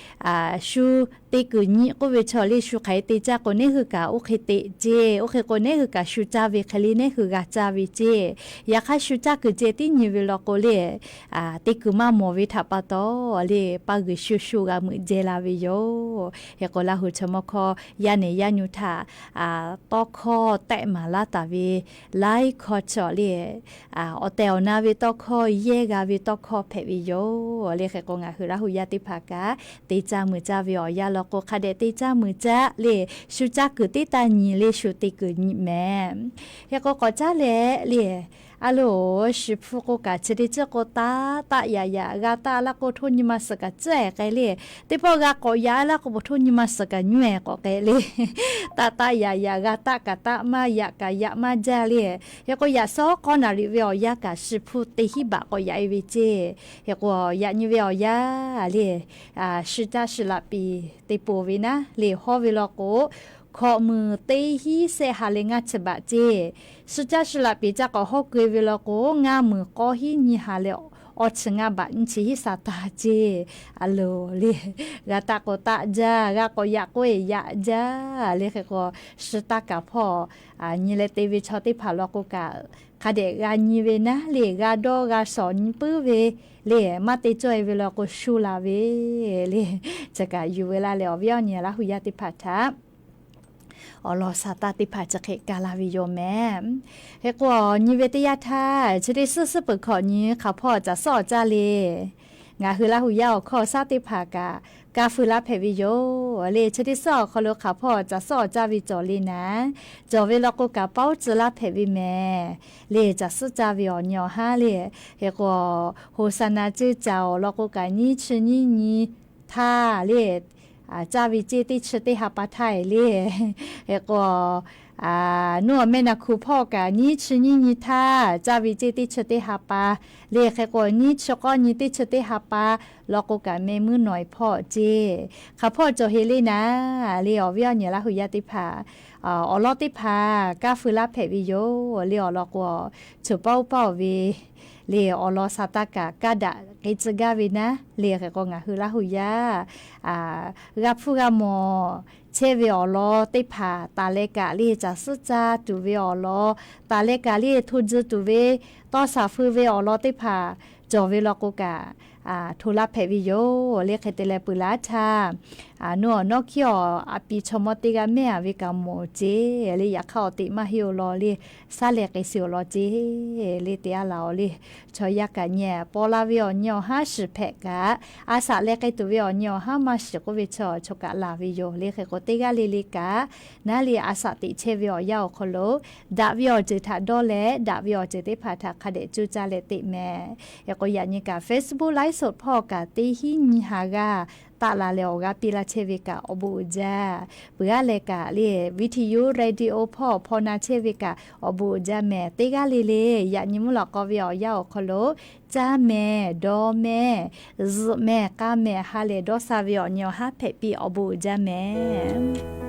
shu te kuiˬ nyi k'oˆ ve chaw le, shu hk'aˬ hk'e te caˇ k'o, neˉ hui kaꞈ oˇ hk'e te ceˇ, oˇ hk'e k'o neˉ hui kaꞈ shu caˇ ve hk'e le neˉ hui g'a caˇ ve ceˇ. Yaꞈ hk'aˇ shu caˇ kuiˬ ceh tiˉ nyi ve law k'o le, te kuiˬ maˇ mawˬ ve htaꞈ pa taw le, paˇ g'uiˬ shu shu g'a meuꞈ jehˇ la ve yoˬ. Hk'e k'o, Laˇ huˍ chaw mawˇ hkawˇ yaˇ nehˬ yaˇ nyu htaꞈ tawˇ hkawˇ tehˆ maˍ laˇ taˍ ve laiˉ hkawˇ chaw le, awˬ tehˬ awˬ na ve tawˇ hkawˇ yehˇ g'a ve tawˇ hkawˇ hpehꞈ ve yoˬ le. Hk'e k'o, ngaˬ hui Laˇ huˍ yaˇ teˇ hpaˍ kaꞈ te caˇ muiˬ caˇ ve awˬ yanˇ law k'o, hk'a dehꞈ te caˇ muiˬ caˇ le. Shu caˇ kuiˬ teˇ taˇ nyi le, shu te kuiˬ nyi mehˍ. Hk'e k'o, k'awꞈ caˉ leh le, a loˍ, shi hpu k'o kaꞈ chi teˇ ciˉ k'o taˆ taˆ yaꞈ yaꞈ g'a taˆ laˇ k'o, htoˇ nyi ma suhˍ kaꞈ tcuhˉ-e k'ai le. Teˇ pawˆ g'a k'awꞈ yaꞈ-e laˇ k'o, htoˇ nyi ma suhˍ kaꞈ nyiˇ-e k'awꞈ k'ai le. Taˆ taˆ yaꞈ yaꞈ g'a taˆ kaꞈ taˆ maˇ, yaꞈ kaꞈ yaꞈ maˇ jaˇ le. Hk'e k'o, yaꞈ sawˉ k'awˇ naˍ riˍ ve awˬ yanˇ kaꞈ shi hpu teˇ hinˉ baꞈ k'awꞈ yaꞈ-e ve ceˇ. Hk'e k'o, yaꞈ nyi ve awˬ yanˇ le, shu caˇ shu laꞈ piˍ te poˬ ve naˉ le, hawˇ ve law k'o, hkawꞈ muiˬ teˇ hinˉ shehˆ ha leh ngaˇ chi baꞈ ceˇ. Shu caˇ shu laꞈ piˍ ca k'awꞈ hawˇ keu-e ve law k'o, ngaˇ muiˬ k'awˇ hinˉ nyiˇ ha leh awˇ chi ngaˇ baꞈ nyiˇ chi hinˉ sa taˍ ceˇ. A loˍ le, g'a taˆ k'o taˆ jaˇ, g'a k'awꞈ yaꞈ k'o-e yaꞈ jaˇ le. Hk'e k'o, shi taˇ kaˍ hpawˇ nyi leh te ve chaw teˇ hpaˍ law k'o kaꞈ, hk'a dehꞈ g'a nyi ve naˉ le, g'a dawˇ g'a shawˍ nyi puiˉ ve le. Maˇ te cawˇ-e ve law k'o, shu laˬ ve le. Chi kaꞈ yuˬ ve laˇ leh, awˬ viˉ awˬ nyi Laˇ huˍ yaˇ teˇ hpaˍ htaꞈ awˬ lawn sa taˇ teˇ hpaˍ chi hk'e ka la ve yoˬ mehˍ. Hk'e k'o, nyi ve teˇ yanˇ htaˇ, chi teˇ suhˉ suhˉ peuˬ hkawꞈ nyi hk'aˬ hpawˇ caˬ suhˉ awˬ caˇ le. Ngaˬ hui Laˇ huˍ yaˇ awˬ hkawˇ awˬ shaˉ teˇ hpaˍ kaꞈ kaˇ feu laˇ hpehꞈ ve yoˬ le. Chi teˇ suhˉ awˬ hk'aw lo hk'aˬ hpawˇ caˬ suhˉ awˬ caˇ ve cawˬ le naˉ, cawˬ ve law k'o kaꞈ paoˉ tcuh laˇ hpehꞈ ve mehˍ le. Caˬ suhˉ caˇ ve awˬ nyi awˬ haˉ le. Hk'e k'o, Hoˍsaˍnaˍ ceuˇ caˬ awˬ lawn k'o kaꞈ nyiˇ chi nyiˇ nyi htaˇ le, caˇ ve ceˇ teˇ chi teˇ ha pa htaˇ-e le. Hk'e k'o, nuˇ awˬ meh naˬ hkuˬ hpawˇ kaꞈ nyiˇ chi nyiˇ nyi htaˇ caˇ ve ceˇ teˇ chi teˇ ha pa le. Hk'e k'o, nyiˇ chi k'awˇ nyi teˇ chi teˇ ha pa law k'o kaꞈ meh muiˉ nawˬ-e hpawˇ ceˇ. Hk'aˬ hpawˇ cawˬ heˍ le naˉ le, awˬ viˉ awˬ nyi Laˇ huˍ yaˇ teˇ hpaˍ awˬ lawn teˇ hpaˍ kaˇ feu laˇ hpehꞈ ve yoˬ le. Awˬ lawn k'o, choˬ paoˉ paoˉ ve le, awˬ lawn sa taˇ kaꞈ kaˇ daꞈ k'ai tcuh gaˇ ve naˉ le. Hk'e k'o, ngaˬ hui Laˇ huˍ yaˇ g'a hpuˇ g'a mawˬ chehˇ ve awˬ lawn teˇ hpaˍ taˍ leh kaꞈ le, caˬ suhˉ caˇ tuˬ ve awˬ lawn taˍ leh kaꞈ le, hto tcuh tuˬ ve, tawˇ shaˍ feu ve awˬ lawn teˇ hpaˍ cawˬ ve law k'o kaꞈ, hto laˇ hpehꞈ ve yoˬ le. Hk'e te leh peuˬ laˇ htaˇ, nuˇ awˬ nawˉ hkiˉ awˬ a pi chaw mawˇ teˇ g'aˇ mehˇ a ve kaꞈ mawˬ ceˇ le. Yaꞈ hk'aˇ awˬ teꞈ maˇ heˆ awˬ lawn le, saˉ leh k'ai shiˍ awˬ lawn ceˇ le. Te a laˬ awˬ le, chaw yaˇ kaꞈ nyi paw la ve awˬ nyi awˬ haˉ shiˍ hpehꞈ kaꞈ, a shaꞈ leh k'ai tuˬ ve awˬ nyi awˬ haˉ maˇ shiˍ k'oˆ ve chaw, chaw kaꞈ laˬ ve yoˬ le. Hk'e k'o teˇ g'aˇ le le kaꞈ, naˉ le a shaꞈ teꞈ chehˇ ve awˬ yanˇ awˬ hk'aw lo, daꞈ ve awˬ ceuˬ htaꞈ dawˇ leh, daꞈ ve awˬ ceuˬ teˇ hpaˍ htaꞈ hk'a dehꞈ cuˇ caˇ leh teꞈ mehˍ. Hk'e k'o yaꞈ nyi kaꞈ Facebook live show hpawˇ kaꞈ teˇ hinˉ nyi ha g'aˇ taˆ la leh awˬ g'aˇ piˇ laˇ chehˇ ve kaꞈ awˬ bon uiˍ jaˇ. Peuˬ aˉ leh kaꞈ le, video radio hpawˇ hpaw na chehˇ ve kaꞈ awˬ bon uiˍ jaˇ mehˍ. Teˇ g'aˇ le le yaꞈ nyi mvuhˇ lawꞈ k'aw ve awˬ yanˇ awˬ hk'aw lo, caˇ mehˍ, dawˇ mehˍ, zuhꞈ mehˍ, k'aˇ mehˍ, ha lehˬ dawˇ sha ve awˬ nyi awˬ haˉ hpehꞈ piˇ awˬ bon uiˍ jaˇ mehˍ.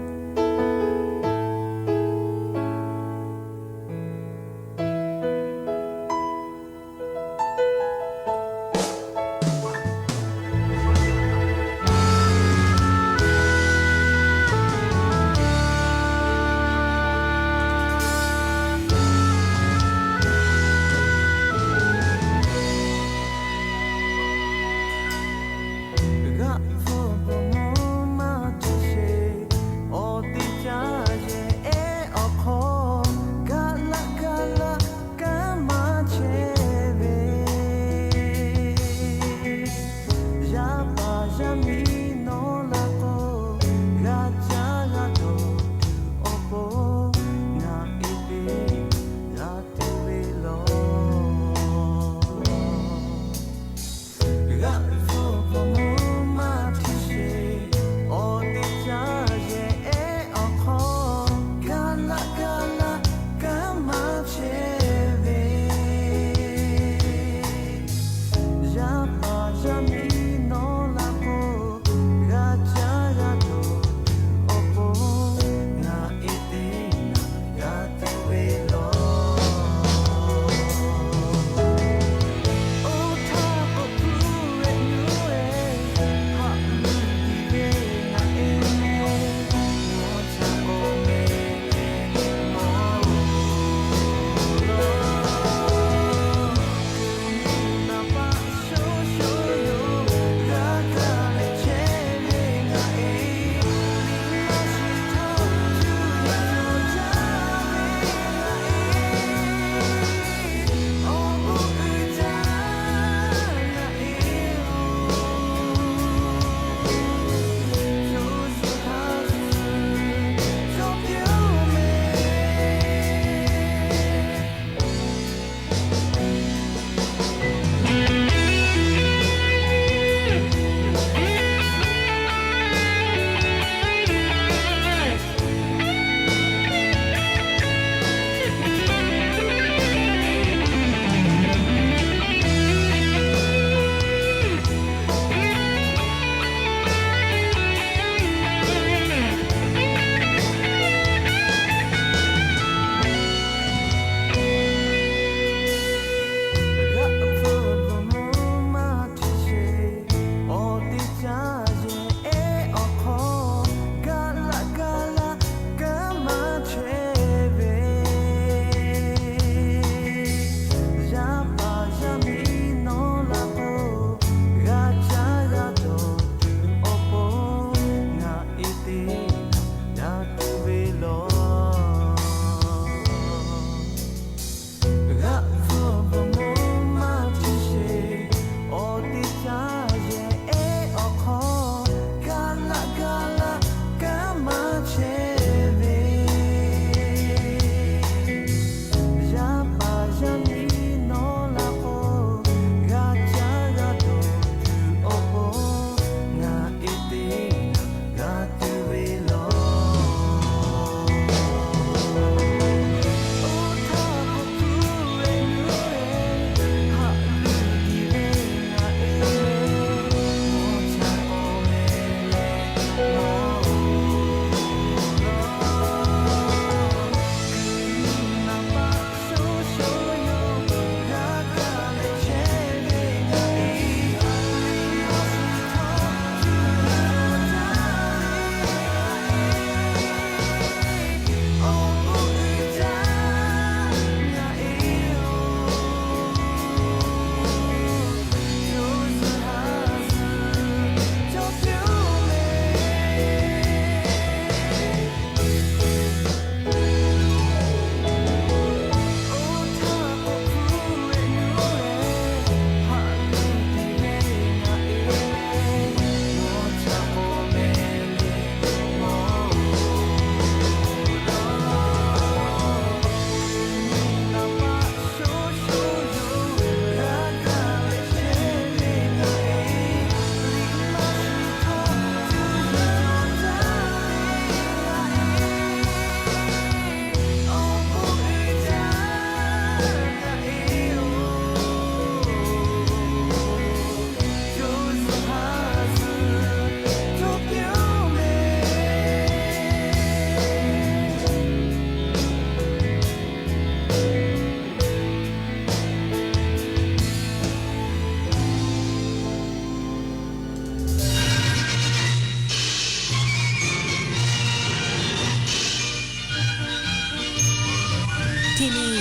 ที่นี่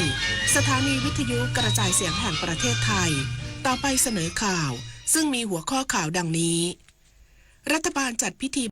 สถานีวิทยุกระจายเสียงแห่งประเทศไทย ต่อไปเสนอข่าว ซึ่งมีหัวข้อข่าวดังนี้ รัฐบาลจัดพิธี